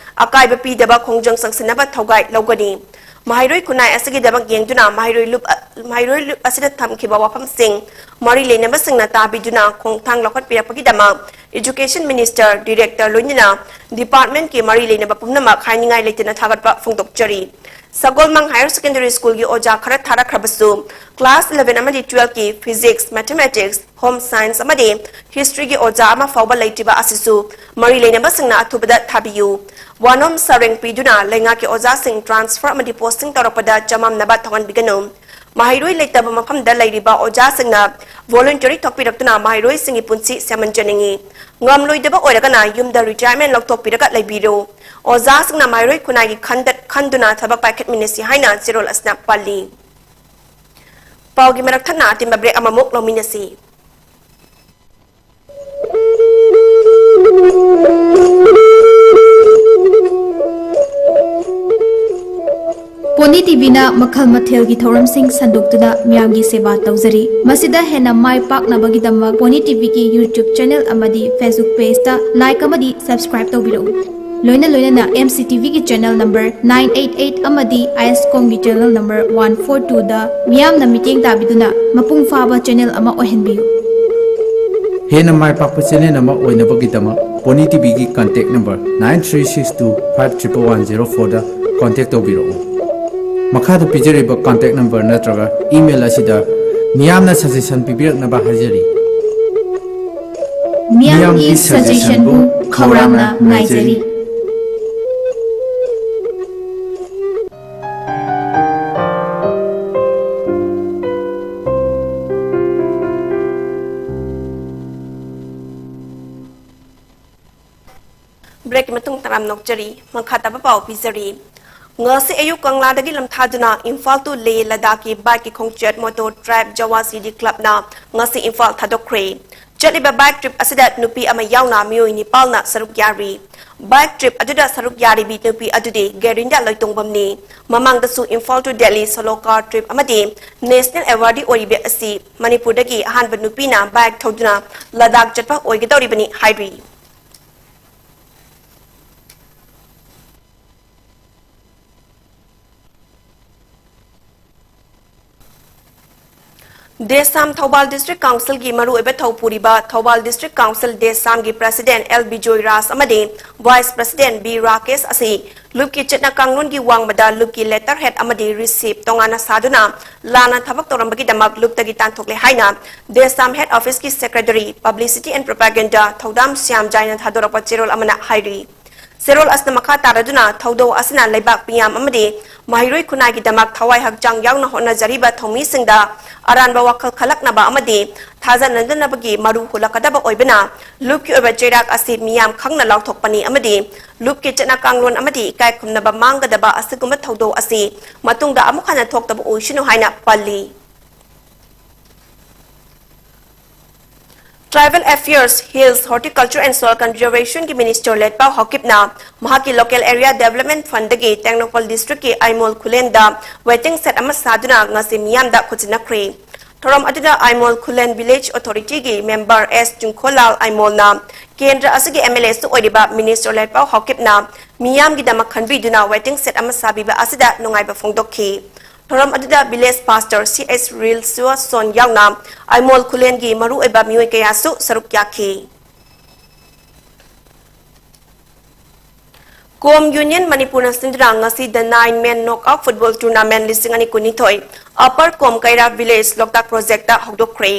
ꯑꯀꯥꯏꯕ ꯄꯤꯗꯕ ꯈꯣꯡꯖꯪ ꯆꯪꯁꯤꯟꯅꯕ ꯊꯧꯒꯥꯏ ꯂꯧꯒꯅꯤ꯫ ꯃꯍꯩꯔꯣꯏ ꯈꯨꯟꯅꯥꯏ ꯑꯁꯤꯒꯤꯗꯃꯛ ꯌꯦꯡꯗꯨꯅ ꯃꯍꯩꯔꯣꯏ ꯂꯨꯞ, ꯃꯍꯩꯔꯣꯏ ꯂꯨꯞ ꯑꯁꯤꯗ ꯊꯝꯈꯤꯕ ꯋꯥꯐꯝꯁꯤꯡ ꯃꯔꯤ ꯂꯩꯅꯕꯁꯤꯡꯅ ꯇꯥꯕꯤꯗꯨꯅ ꯈꯣꯡꯊꯥꯡ ꯂꯧꯈꯠꯄꯤꯔꯛꯄꯒꯤꯗꯃꯛ Education Minister, Director ꯂꯣꯏꯅꯅ department ꯀꯤ ꯃꯔꯤ ꯂꯩꯅꯕ ꯄꯨꯝꯅꯃꯛ ꯍꯥꯏꯅꯤꯡꯉꯥꯏ ꯂꯩꯇꯅ ꯊꯥꯒꯠꯄ ꯐꯣꯡꯗꯣꯛꯆꯔꯤ꯫ ꯁꯒꯣꯜꯃꯥꯡ Higher Secondary School ꯒꯤ ꯑꯣꯖꯥ ꯈꯔ ꯊꯥꯔꯛꯈ꯭ꯔꯕꯁꯨ class eleven ꯑꯃꯗꯤ twelve ꯀꯤ Physics, Mathematics, Home Science ꯑꯃꯗꯤ History ꯒꯤ ꯑꯣꯖꯥ ꯑꯃ ꯐꯥꯎꯕ ꯂꯩꯇ꯭ꯔꯤꯕ ꯑꯁꯤꯁꯨ ꯃꯔꯤ ꯂꯩꯅꯕꯁꯤꯡꯅ ꯑꯊꯨꯕꯗ ꯊꯥꯕꯤꯌꯨ꯫ ꯋꯥꯅꯣꯝ ꯁꯥꯔꯦꯡ ꯄꯤꯗꯨꯅ ꯂꯩꯉꯥꯛꯀꯤ ꯑꯣꯖꯥꯁꯤꯡ transfer ꯑꯃꯗꯤ posting ꯇꯧꯔꯛꯄꯗ ꯆꯃꯝꯅꯕ ꯊꯣꯛꯍꯟꯕꯤꯒꯅꯨ꯫ ꯃꯍꯩꯔꯣꯏ ꯂꯩꯇꯕ ꯃꯐꯝꯗ ꯂꯩꯔꯤꯕ ꯑꯣꯖꯥꯁꯤꯡꯅ voluntary ꯊꯣꯛꯄꯤꯔꯛꯇꯨꯅ ꯃꯍꯩꯔꯣꯏꯁꯤꯡꯒꯤ ꯄꯨꯟꯁꯤ ꯁꯦꯝꯍꯟꯖꯅꯤꯡꯏ꯫ ꯉꯝꯂꯣꯏꯗꯕ ꯑꯣꯏꯔꯒꯅ ꯌꯨꯝꯗ retirement ꯂꯧꯊꯣꯛꯄꯤꯔꯒ ꯂꯩꯕꯤꯔꯨ꯫ ꯑꯣꯖꯥꯁꯤꯡꯅ ꯃꯍꯩꯔꯣꯏ ꯈꯨꯟꯅꯥꯏꯒꯤ ꯈꯟꯗ-, ꯈꯟꯗꯨꯅ ꯊꯕꯛ ꯄꯥꯏꯈꯠꯃꯤꯟꯅꯁꯤ ꯍꯥꯏꯅ ꯆꯦꯔꯣꯜ ꯑꯁꯤꯅ ꯄꯜꯂꯤ꯫ ꯄꯥꯎꯒꯤ ꯃꯔꯛ ꯊꯠꯅ ꯑꯇꯦꯟꯕ break ꯑꯃꯃꯨꯛ ꯂꯧꯃꯤꯟꯅꯁꯤ꯫ ꯄꯣꯅꯤ ꯇꯤꯚꯤꯅ ꯃꯈꯜ ꯃꯊꯦꯜꯒꯤ ꯊꯧꯔꯝꯁꯤꯡ ꯁꯟꯗꯣꯛꯇꯨꯅ ꯃꯤꯌꯥꯝꯒꯤ ꯁꯦꯕꯥ ꯇꯧꯖꯔꯤ꯫ ꯃꯁꯤꯗ ꯍꯦꯟꯅ ꯃꯥꯏ ꯄꯥꯛꯅꯕꯒꯤꯗꯃꯛ ꯄꯣꯅꯤ ꯇꯤꯚꯤꯒꯤ YouTube channel ꯑꯃꯗꯤ Facebook page ꯇ like ꯑꯃꯗꯤ subscribe ꯇꯧꯕꯤꯔꯛꯎ꯫ ꯂꯣꯏꯅ ꯂꯣꯏꯅꯅ M C T V ꯒꯤ channel number nine eight eight ꯑꯃꯗꯤ ISCOM ꯒꯤ channel number one four two ꯗ ꯃꯤꯌꯥꯝꯅ ꯃꯤꯠꯌꯦꯡ ꯇꯥꯕꯤꯗꯨꯅ ꯃꯄꯨꯡ ꯐꯥꯕ channel ꯑꯃ ꯑꯣꯏꯍꯟꯕꯤꯌꯨ꯫ ꯍꯦꯟꯅ ꯃꯥꯏ ꯄꯥꯛꯄ ꯆꯦꯅꯦꯜ ꯑꯃ ꯑꯣꯏꯅꯕꯒꯤꯗꯃꯛ Pony ꯇꯤꯚꯤꯒꯤ contact number nine three six two five triple one zero fourꯗ ꯀꯟꯇꯦꯛ ꯇꯧꯕꯤꯔꯛꯎ꯫ ꯃꯈꯥꯗ ꯄꯤꯖꯔꯤꯕ ꯀꯟꯇꯦꯛ ꯅꯝꯕꯔ ꯅꯠꯇ꯭ꯔꯒ ꯏꯃꯦꯜ ꯑꯁꯤꯗ ꯃꯤꯌꯥꯝꯅ ꯁꯖꯦꯁꯟ ꯄꯤꯕꯤꯔꯛꯅꯕ ꯍꯥꯏꯖꯔꯤ꯫ ꯃꯤꯌꯥꯝꯒꯤ ꯁꯖꯦꯁꯟꯕꯨ ꯈꯧꯔꯥꯡꯅ ꯉꯥꯏꯖꯔꯤ꯫ ꯕ꯭ꯔꯦꯛꯀꯤ ꯃꯇꯨꯡ ꯇꯔꯥꯝ ꯅꯣꯛꯆꯔꯤ꯫ ꯃꯈꯥ ꯇꯥꯕ ꯄꯥꯎ ꯄꯤꯖꯔꯤ꯫ ꯉꯁꯤ ꯑꯌꯨꯛ ꯀꯪꯂꯥꯗꯒꯤ ꯂꯝꯊꯥꯗꯨꯅ ꯏꯝꯐꯥꯜ to ꯂꯦꯍ ꯂꯗꯥꯈꯀꯤ ꯕꯥꯏꯛꯀꯤ ꯈꯣꯡꯆꯠ ꯃꯣꯇꯣ ꯇ꯭ꯔꯥꯏꯕ ꯖꯋꯥ ꯁꯤꯗꯤ ꯀ꯭ꯂꯕꯅ ꯉꯁꯤ ꯏꯝꯐꯥꯜ ꯊꯥꯗꯣꯛꯈ꯭ꯔꯦ꯫ ꯆꯠꯂꯤꯕ ꯕꯥꯏꯛ ꯇ꯭ꯔꯤꯞ ꯑꯁꯤꯗ ꯅꯨꯄꯤ ꯑꯃ ꯌꯥꯎꯅ ꯃꯤꯑꯣꯏ ꯅꯤꯄꯥꯜꯅ ꯁꯔꯨꯛ ꯌꯥꯔꯤ꯫ ꯕꯥꯏꯛ ꯇ꯭ꯔꯤꯞ ꯑꯗꯨꯗ ꯁꯔꯨꯛ ꯌꯥꯔꯤꯕꯤ ꯅꯨꯄꯤ ꯑꯗꯨꯗꯤ ꯒꯦꯔꯤꯟꯗ ꯂꯣꯏꯇꯣꯡꯕꯝꯅꯤ꯫ ꯃꯃꯥꯡꯗꯁꯨ Imphal to Delhi solo car trip ꯑꯃꯗꯤ ꯅꯦꯁꯅꯦꯜ ꯑꯦꯋꯥꯔꯗꯤ ꯑꯣꯏꯔꯤꯕ ꯑꯁꯤ ꯃꯅꯤꯄꯨꯔꯗꯒꯤ ꯑꯍꯥꯟꯕ ꯅꯨꯄꯤꯅ ꯕꯥꯏꯛ ꯊꯧꯗꯨꯅ ꯂꯗꯥꯈ ꯆꯠꯄ ꯑꯣꯏꯒꯗꯧꯔꯤꯕꯅꯤ ꯍꯥꯏꯔꯤ꯫ ꯗꯦꯁꯥꯝ ꯊꯧꯕꯥꯜ ꯗꯤꯁꯇ꯭ꯔꯤꯛ ꯀꯥꯎꯟꯁꯤꯜꯒꯤ ꯃꯔꯨꯑꯣꯏꯕ ꯊꯧ ꯄꯨꯔꯤꯕ ꯊꯧꯕꯥꯜ ꯗꯤꯁꯇ꯭ꯔꯤꯛ ꯀꯥꯎꯟꯁꯤꯜ ꯗꯦꯁꯥꯝꯒꯤ ꯄ꯭ꯔꯁꯤꯗꯦꯟ ꯑꯦꯜ ꯕꯤꯖꯣꯏ ꯔꯥꯖ ꯑꯃꯗꯤ ꯚꯥꯏꯁ ꯄ꯭ꯔꯁꯤꯗꯦꯟ ꯕꯤ ꯔꯥꯀꯦꯁ ꯑꯁꯤ ꯂꯨꯞꯀꯤ ꯆꯠꯅ ꯀꯥꯡꯂꯣꯟꯒꯤ ꯋꯥꯡꯃꯗ ꯂꯨꯞꯀꯤ ꯂꯦꯇꯔ ꯍꯦꯗ ꯑꯃꯗꯤ ꯔꯤꯁꯤꯞ ꯇꯣꯉꯥꯟꯅ ꯁꯥꯗꯨꯅ ꯂꯥꯟꯅ ꯊꯕꯛ ꯇꯧꯔꯝꯕꯒꯤꯗꯃꯛ ꯂꯨꯞꯇꯒꯤ ꯇꯥꯟꯊꯣꯛꯂꯦ ꯍꯥꯏꯅ ꯗꯦꯁꯥꯝ ꯍꯦꯗ ꯑꯣꯐꯤꯁꯀꯤ ꯁꯦꯀ꯭ꯔꯦꯇꯔꯤ ꯄꯕ꯭ꯂꯤꯁꯤꯇꯤ ꯑꯦꯟ ꯄ꯭ꯔꯣꯄꯥꯒꯦꯟꯗꯥ ꯊꯧꯗꯥꯝ ꯁ꯭ꯌꯥꯝ ꯖꯥꯏꯅ ꯊꯥꯗꯣꯔꯛꯄ ꯆꯦꯔꯣꯜ ꯑꯃꯅ ꯍꯥꯏꯔꯤ꯫ ꯆꯦꯔꯣꯜ ꯑꯁꯤꯅ ꯃꯈꯥ ꯇꯥꯔꯗꯨꯅ ꯊꯧꯗꯧ ꯑꯁꯤꯅ ꯂꯩꯕꯥꯛ ꯃꯤꯌꯥꯝ ꯑꯃꯗꯤ ꯃꯍꯩꯔꯣꯏ ꯈꯨꯟꯅꯥꯏꯒꯤꯗꯃꯛ ꯊꯋꯥꯏ ꯍꯛꯆꯥꯡ ꯌꯥꯎꯅ ꯍꯣꯠꯅꯖꯔꯤꯕ ꯊꯧꯃꯤꯁꯤꯡꯗ ꯑꯔꯥꯟꯕ ꯋꯥꯈꯜ ꯈꯜꯂꯛꯅꯕ ꯑꯃꯗꯤ ꯊꯥꯖꯅꯗꯅꯕꯒꯤ ꯃꯔꯨ ꯍꯨꯜꯂꯛꯀꯗꯕ ꯑꯣꯏꯕꯅ ꯂꯨꯞꯀꯤ ꯑꯣꯏꯕ ꯆꯩꯔꯥꯛ ꯑꯁꯤ ꯃꯤꯌꯥꯝ ꯈꯪꯅ ꯂꯥꯎꯊꯣꯛꯄꯅꯤ ꯑꯃꯗꯤ ꯂꯨꯞꯀꯤ ꯆꯠꯅ ꯀꯥꯡꯂꯣꯟ ꯑꯃꯗꯤ ꯏꯀꯥꯏ ꯈꯨꯝꯅꯕ ꯃꯥꯡꯒꯗꯕ ꯑꯁꯤꯒꯨꯝꯕ ꯊꯧꯗꯧ ꯑꯁꯤ ꯃꯇꯨꯡꯗ ꯑꯃꯨꯛ ꯍꯟꯅ ꯊꯣꯛꯇꯕ ꯑꯣꯏꯁꯅꯨ ꯍꯥꯏꯅ ꯄꯜꯂꯤ꯫ Tribal Affairs, Hills, Horticulture and Soil Conservationꯒꯤ Minister ꯂꯦꯠꯄꯥꯎ ꯍꯥꯎꯀꯤꯞꯅ ꯃꯍꯥꯛꯀꯤ Local Area Development Fundꯗꯒꯤ ꯇꯦꯡꯅꯧꯄꯜ ꯗꯤꯁꯇ꯭ꯔꯤꯛꯀꯤ ꯑꯥꯏꯃꯣꯜ ꯈꯨꯂꯦꯟꯗ waiting shed ꯑꯃ ꯁꯥꯗꯨꯅ ꯉꯁꯤ ꯃꯤꯌꯥꯝꯗ ꯈꯨꯠꯁꯤꯟꯅꯈ꯭ꯔꯦ꯫ ꯊꯧꯔꯝ ꯑꯗꯨꯗ ꯑꯥꯏꯃꯣꯜ ꯈꯨꯂꯦꯟ Village Authorityꯒꯤ member ꯑꯦꯁ ꯆꯤꯡꯈꯣꯜꯂꯥꯜ ꯑꯥꯏꯃꯣꯜꯅ ꯀꯦꯟꯗ꯭ꯔ ꯑꯁꯤꯒꯤ MLAꯁꯨ ꯑꯣꯏꯔꯤꯕ Minister ꯂꯦꯠꯄꯥꯎ ꯍꯥꯎꯀꯤꯞꯅ ꯃꯤꯌꯥꯝꯒꯤꯗꯃꯛ ꯈꯟꯕꯤꯗꯨꯅ waiting shed ꯑꯃ ꯁꯥꯕꯤꯕ ꯑꯁꯤꯗ ꯅꯨꯡꯉꯥꯏꯕ ꯐꯣꯡꯗꯣꯛꯈꯤ꯫ ꯊꯧꯔꯝ ꯑꯗꯨꯗ village pastor C H ꯔꯤꯜꯁꯨꯋꯥꯁꯣꯟ ꯌꯥꯎꯅ ꯑꯥꯏꯃꯣꯜ ꯈꯨꯂꯦꯟꯒꯤ ꯃꯔꯨꯑꯣꯏꯕ ꯃꯤꯑꯣꯏ ꯀꯌꯥꯁꯨ ꯁꯔꯨꯛ ꯌꯥꯈꯤ꯫ ꯀꯣꯝ ꯌꯨꯅꯤꯌꯟ ꯃꯅꯤꯄꯨꯔꯅ ꯁꯤꯟꯗꯨꯅ ꯉꯁꯤ The Nine Men Knockout Football Tournament ꯂꯤꯁꯤꯡ ꯑꯅꯤ ꯀꯨꯟꯅꯤꯊꯣꯏ Upper Kom Kaira Village Loktak Projectꯇ ꯍꯧꯗꯣꯛꯈ꯭ꯔꯦ꯫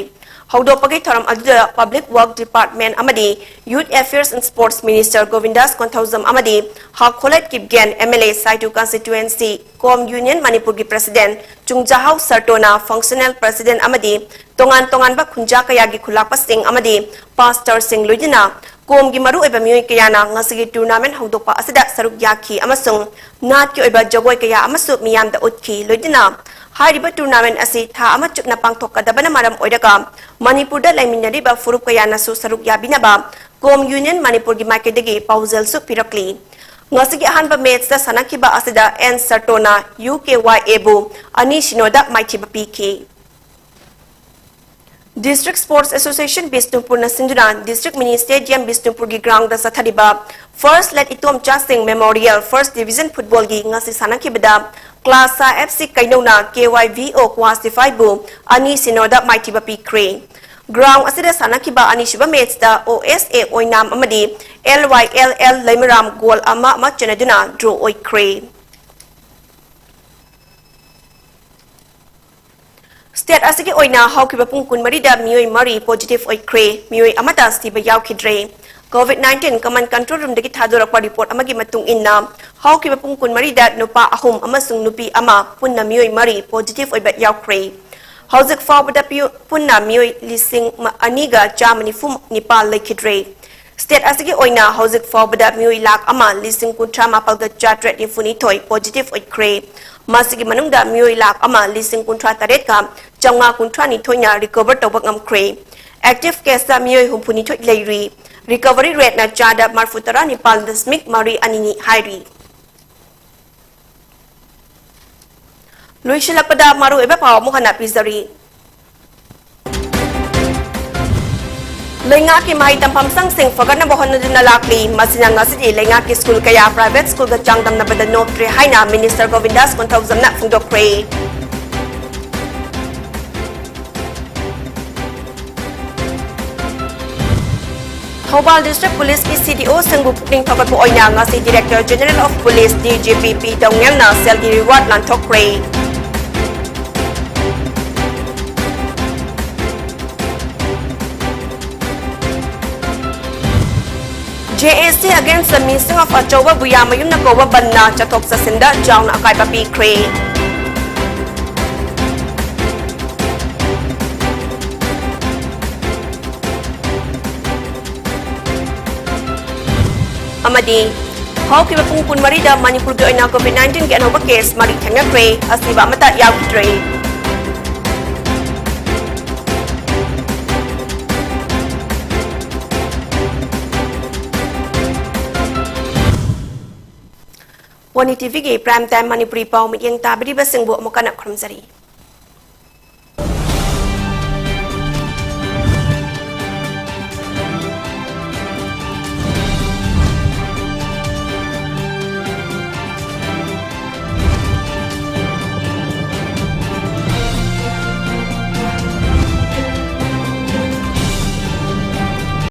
ꯍꯧꯗꯣꯛꯄꯒꯤ ꯊꯧꯔꯝ ꯑꯗꯨꯗ Public Work Department ꯑꯃꯗꯤ Youth Affairs and Sports Minister Govindas Konthoujam ꯑꯃꯗꯤ ꯍꯥꯈꯣꯂꯦꯠ ꯀꯤꯞꯒꯦꯟ, M L A, Saitu Constituency, Kom union ꯃꯅꯤꯄꯨꯔꯒꯤ President ꯆꯨꯡꯖꯥꯍꯥꯎ ꯁꯔꯇꯣꯅ, Functional President ꯑꯃꯗꯤ ꯇꯣꯉꯥꯟ ꯇꯣꯉꯥꯟꯕ ꯈꯨꯟꯖꯥ ꯀꯌꯥꯒꯤ ꯈꯨꯂꯥꯛꯄꯁꯤꯡ ꯑꯃꯗꯤ pastorꯁꯤꯡ ꯂꯣꯏꯅꯅ ꯀꯣꯝꯒꯤ ꯃꯔꯨꯑꯣꯏꯕ ꯃꯤꯑꯣꯏ ꯀꯌꯥꯅ ꯉꯁꯤꯒꯤ tournament ꯍꯧꯗꯣꯛꯄ ꯑꯁꯤꯗ ꯁꯔꯨꯛ ꯌꯥꯈꯤ ꯑꯃꯁꯨꯡ ꯅꯥꯠꯀꯤ ꯑꯣꯏꯕ ꯖꯒꯣꯏ ꯀꯌꯥ ꯑꯃꯁꯨ ꯃꯤꯌꯥꯝꯗ ꯎꯠꯈꯤ꯫ ꯂꯣꯏꯅꯅ ꯍꯥꯏꯔꯤꯕ tournament ꯑꯁꯤ ꯊꯥ ꯑꯃ ꯆꯨꯞꯅ ꯄꯥꯡꯊꯣꯛꯀꯗꯕꯅ ꯃꯔꯝ ꯑꯣꯏꯔꯒ ꯃꯅꯤꯄꯨꯔꯗ ꯂꯩꯃꯤꯟꯅꯔꯤꯕ ꯐꯨꯔꯨꯞ ꯀꯌꯥꯅꯁꯨ ꯁꯔꯨꯛ ꯌꯥꯕꯤꯅꯕ ꯀꯣꯝ ꯌꯨꯅꯤꯌꯟ ꯃꯅꯤꯄꯨꯔꯒꯤ ꯃꯥꯏꯀꯩꯗꯒꯤ ꯄꯥꯎꯖꯦꯜꯁꯨ ꯄꯤꯔꯛꯂꯤ꯫ ꯉꯁꯤꯒꯤ ꯑꯍꯥꯟꯕ matchꯇ ꯁꯥꯟꯅꯈꯤꯕ ꯑꯁꯤꯗ N ꯁꯔꯇꯣꯅ U K Y Aꯕꯨ ꯑꯅꯤ ꯁꯤꯅꯣꯗ ꯃꯥꯏꯊꯤꯕ ꯄꯤꯈꯤ꯫ District Sports Association ꯕꯤꯁꯅꯨꯄꯨꯔꯅ ꯁꯤꯟꯗꯨꯅ District Mini Stadium ꯕꯤꯁꯅꯨꯄꯨꯔꯒꯤ groundꯗ ꯆꯠꯊꯔꯤꯕ First Late ꯏꯇꯣꯝꯆꯥ ꯁꯤꯡ Memorial First Division Footballꯒꯤ ꯉꯁꯤ ꯁꯥꯟꯅꯈꯤꯕꯗ ꯀ꯭ꯂꯥꯁꯥ F C ꯀꯩꯅꯧꯅ K Y V O ꯀ꯭ꯋꯥꯁꯤꯐꯥꯏꯕꯨ ꯑꯅꯤ ꯁꯤꯅꯣꯗ ꯃꯥꯏꯊꯤꯕ ꯄꯤꯈ꯭ꯔꯦ꯫ Ground ꯑꯁꯤꯗ ꯁꯥꯟꯅꯈꯤꯕ ꯑꯅꯤꯁꯨꯕ matchꯇ O S A ꯑꯣꯏꯅꯥꯝ ꯑꯃꯗꯤ L Y L L ꯂꯩꯃꯔꯥꯝ goal ꯑꯃ ꯑꯃ ꯆꯟꯅꯗꯨꯅ draw ꯑꯣꯏꯈ꯭ꯔꯦ꯫ State ꯑꯁꯤꯒꯤ ꯑꯣꯏꯅ ꯍꯧꯈꯤꯕ ꯄꯨꯡ ꯀꯨꯟꯃꯔꯤꯗ ꯃꯤꯑꯣꯏ ꯃꯔꯤ positive ꯑꯣꯏꯈ꯭ꯔꯦ, ꯃꯤꯑꯣꯏ ꯑꯃꯠꯇ ꯁꯤꯕ ꯌꯥꯎꯈꯤꯗ꯭ꯔꯦ꯫ COVID nineteen Command Control Roomꯗꯒꯤ ꯊꯥꯗꯣꯔꯛꯄ report ꯑꯃꯒꯤ ꯃꯇꯨꯡ ꯏꯟꯅ, ꯍꯧꯈꯤꯕ ꯄꯨꯡ ꯀꯨꯟꯃꯔꯤꯗ ꯅꯨꯄꯥ ꯑꯍꯨꯝ ꯑꯃꯁꯨꯡ ꯅꯨꯄꯤ ꯑꯃ, ꯄꯨꯟꯅ ꯃꯤꯑꯣꯏ ꯃꯔꯤ positive ꯑꯣꯏꯕ ꯌꯥꯎꯈ꯭ꯔꯦ꯫ ꯍꯧꯖꯤꯛ ꯐꯥꯎꯕꯗ ꯄꯤꯌꯨ-, ꯄꯨꯟꯅ ꯃꯤꯑꯣꯏ ꯂꯤꯁꯤꯡ ꯑꯅꯤꯒ ꯆꯥꯝꯃ ꯅꯤꯐꯨ ꯅꯤꯄꯥꯜ ꯂꯩꯈꯤꯗ꯭ꯔꯦ꯫ State ꯑꯁꯤꯒꯤ ꯑꯣꯏꯅ ꯍꯧꯖꯤꯛ ꯐꯥꯎꯕꯗ ꯃꯤꯑꯣꯏ ꯂꯥꯈ ꯑꯃ ꯂꯤꯁꯤꯡ ꯀꯨꯟꯊ꯭ꯔꯥ ꯃꯥꯄꯜꯒ ꯆꯥꯇ꯭ꯔꯦꯠ ꯅꯤꯐꯨ ꯅꯤꯊꯣꯏ positive ꯑꯣꯏꯈ꯭ꯔꯦ꯫ ꯃꯁꯤꯒꯤ ꯃꯅꯨꯡꯗ ꯃꯤꯑꯣꯏ ꯂꯥꯈ ꯑꯃ ꯂꯤꯁꯤꯡ ꯀꯨꯟꯊ꯭ꯔꯥ ꯇꯔꯦꯠꯀ ꯆꯥꯝꯃꯉꯥ ꯀꯨꯟꯊ꯭ꯔꯥ ꯅꯤꯊꯣꯏꯅ recover ꯇꯧꯕ ꯉꯝꯈ꯭ꯔꯦ꯫ Active caseꯇ ꯃꯤꯑꯣꯏ ꯍꯨꯝꯐꯨ ꯅꯤꯊꯣꯏ ꯂꯩꯔꯤ꯫ Recovery rateꯅ ꯆꯥꯗ ꯃꯔꯐꯨ ꯇꯔꯥ ꯅꯤꯄꯥꯜ ꯗꯁꯃꯤꯛ ꯃꯔꯤ ꯑꯅꯤꯅꯤ ꯍꯥꯏꯔꯤ꯫ ꯂꯣꯏꯁꯤꯜꯂꯛꯄꯗ ꯃꯔꯨꯑꯣꯏꯕ ꯄꯥꯎ ꯑꯃꯨꯛ ꯍꯟꯅ ꯄꯤꯖꯔꯤ꯫ ꯂꯩꯉꯥꯛꯀꯤ ꯃꯍꯩ ꯇꯝꯐꯝ ꯁꯪꯁꯤꯡ ꯐꯒꯠꯅꯕ ꯍꯣꯠꯅꯗꯨꯅ ꯂꯥꯛꯂꯤ꯫ ꯃꯁꯤꯅ ꯉꯁꯤꯗꯤ ꯂꯩꯉꯥꯛꯀꯤ ꯁ꯭ꯀꯨꯜ ꯀꯌꯥ ꯄ꯭ꯔꯥꯏꯚꯦꯠ ꯁ꯭ꯀꯨꯜꯒ ꯆꯥꯡꯗꯝꯅꯕꯗ ꯅꯣꯞꯇ꯭ꯔꯦ ꯍꯥꯏꯅ ꯃꯤꯅꯤꯁꯇꯔ ꯒꯣꯕꯤꯟꯗꯥꯁ ꯀꯣꯟꯊꯧꯖꯝꯅ ꯐꯣꯡꯗꯣꯛꯈ꯭ꯔꯦ꯫ ꯊꯧꯕꯥꯜ ꯗꯤꯁꯇ꯭ꯔꯤꯛ ꯄꯨꯂꯤꯁꯀꯤ ꯁꯤ ꯗꯤ ꯑꯣꯁꯤꯡꯕꯨ ꯄꯨꯛꯅꯤꯡ ꯊꯧꯒꯠꯄ ꯑꯣꯏꯅ ꯉꯁꯤ director general of police, D G P, P ꯇꯣꯉꯦꯜꯅ ꯁꯦꯜꯒꯤ ꯔꯤꯋꯥꯔꯗ ꯂꯥꯟꯊꯣꯛꯈ꯭ꯔꯦ꯫ ꯖꯦ ꯑꯦ ꯁꯤ against the missing of ꯑꯆꯧꯕ ꯕꯨꯌꯥꯃꯌꯨꯝꯅ ꯀꯧꯕ ꯕꯟꯅ ꯆꯠꯊꯣꯛ ꯆꯠꯁꯤꯟꯗ ꯆꯥꯎꯅ ꯑꯀꯥꯏꯕ ꯄꯤꯈ꯭ꯔꯦ꯫ ꯑꯃꯗꯤ ꯍꯧꯈꯤꯕ ꯄꯨꯡ ꯀꯨꯟꯃꯔꯤꯗ ꯃꯅꯤꯄꯨꯔꯒꯤ ꯑꯣꯏꯅ COVID nineteenꯒꯤ ꯑꯅꯧꯕ ꯀꯦꯁ ꯃꯔꯤ ꯊꯦꯡꯅꯈ꯭ꯔꯦ, ꯑꯁꯤꯕ ꯑꯃꯠꯇ ꯌꯥꯎꯈꯤꯗ꯭ꯔꯦ꯫ ꯋꯥꯅꯤ ꯇꯤ ꯚꯤꯒꯤ Prime Time ꯃꯅꯤꯄꯨꯔꯤ ꯄꯥꯎ ꯃꯤꯠꯌꯦꯡ ꯇꯥꯕꯤꯔꯤꯕꯁꯤꯡꯕꯨ ꯑꯃꯨꯛ ꯍꯟꯅ ꯈꯨꯔꯨꯝꯖꯔꯤ꯫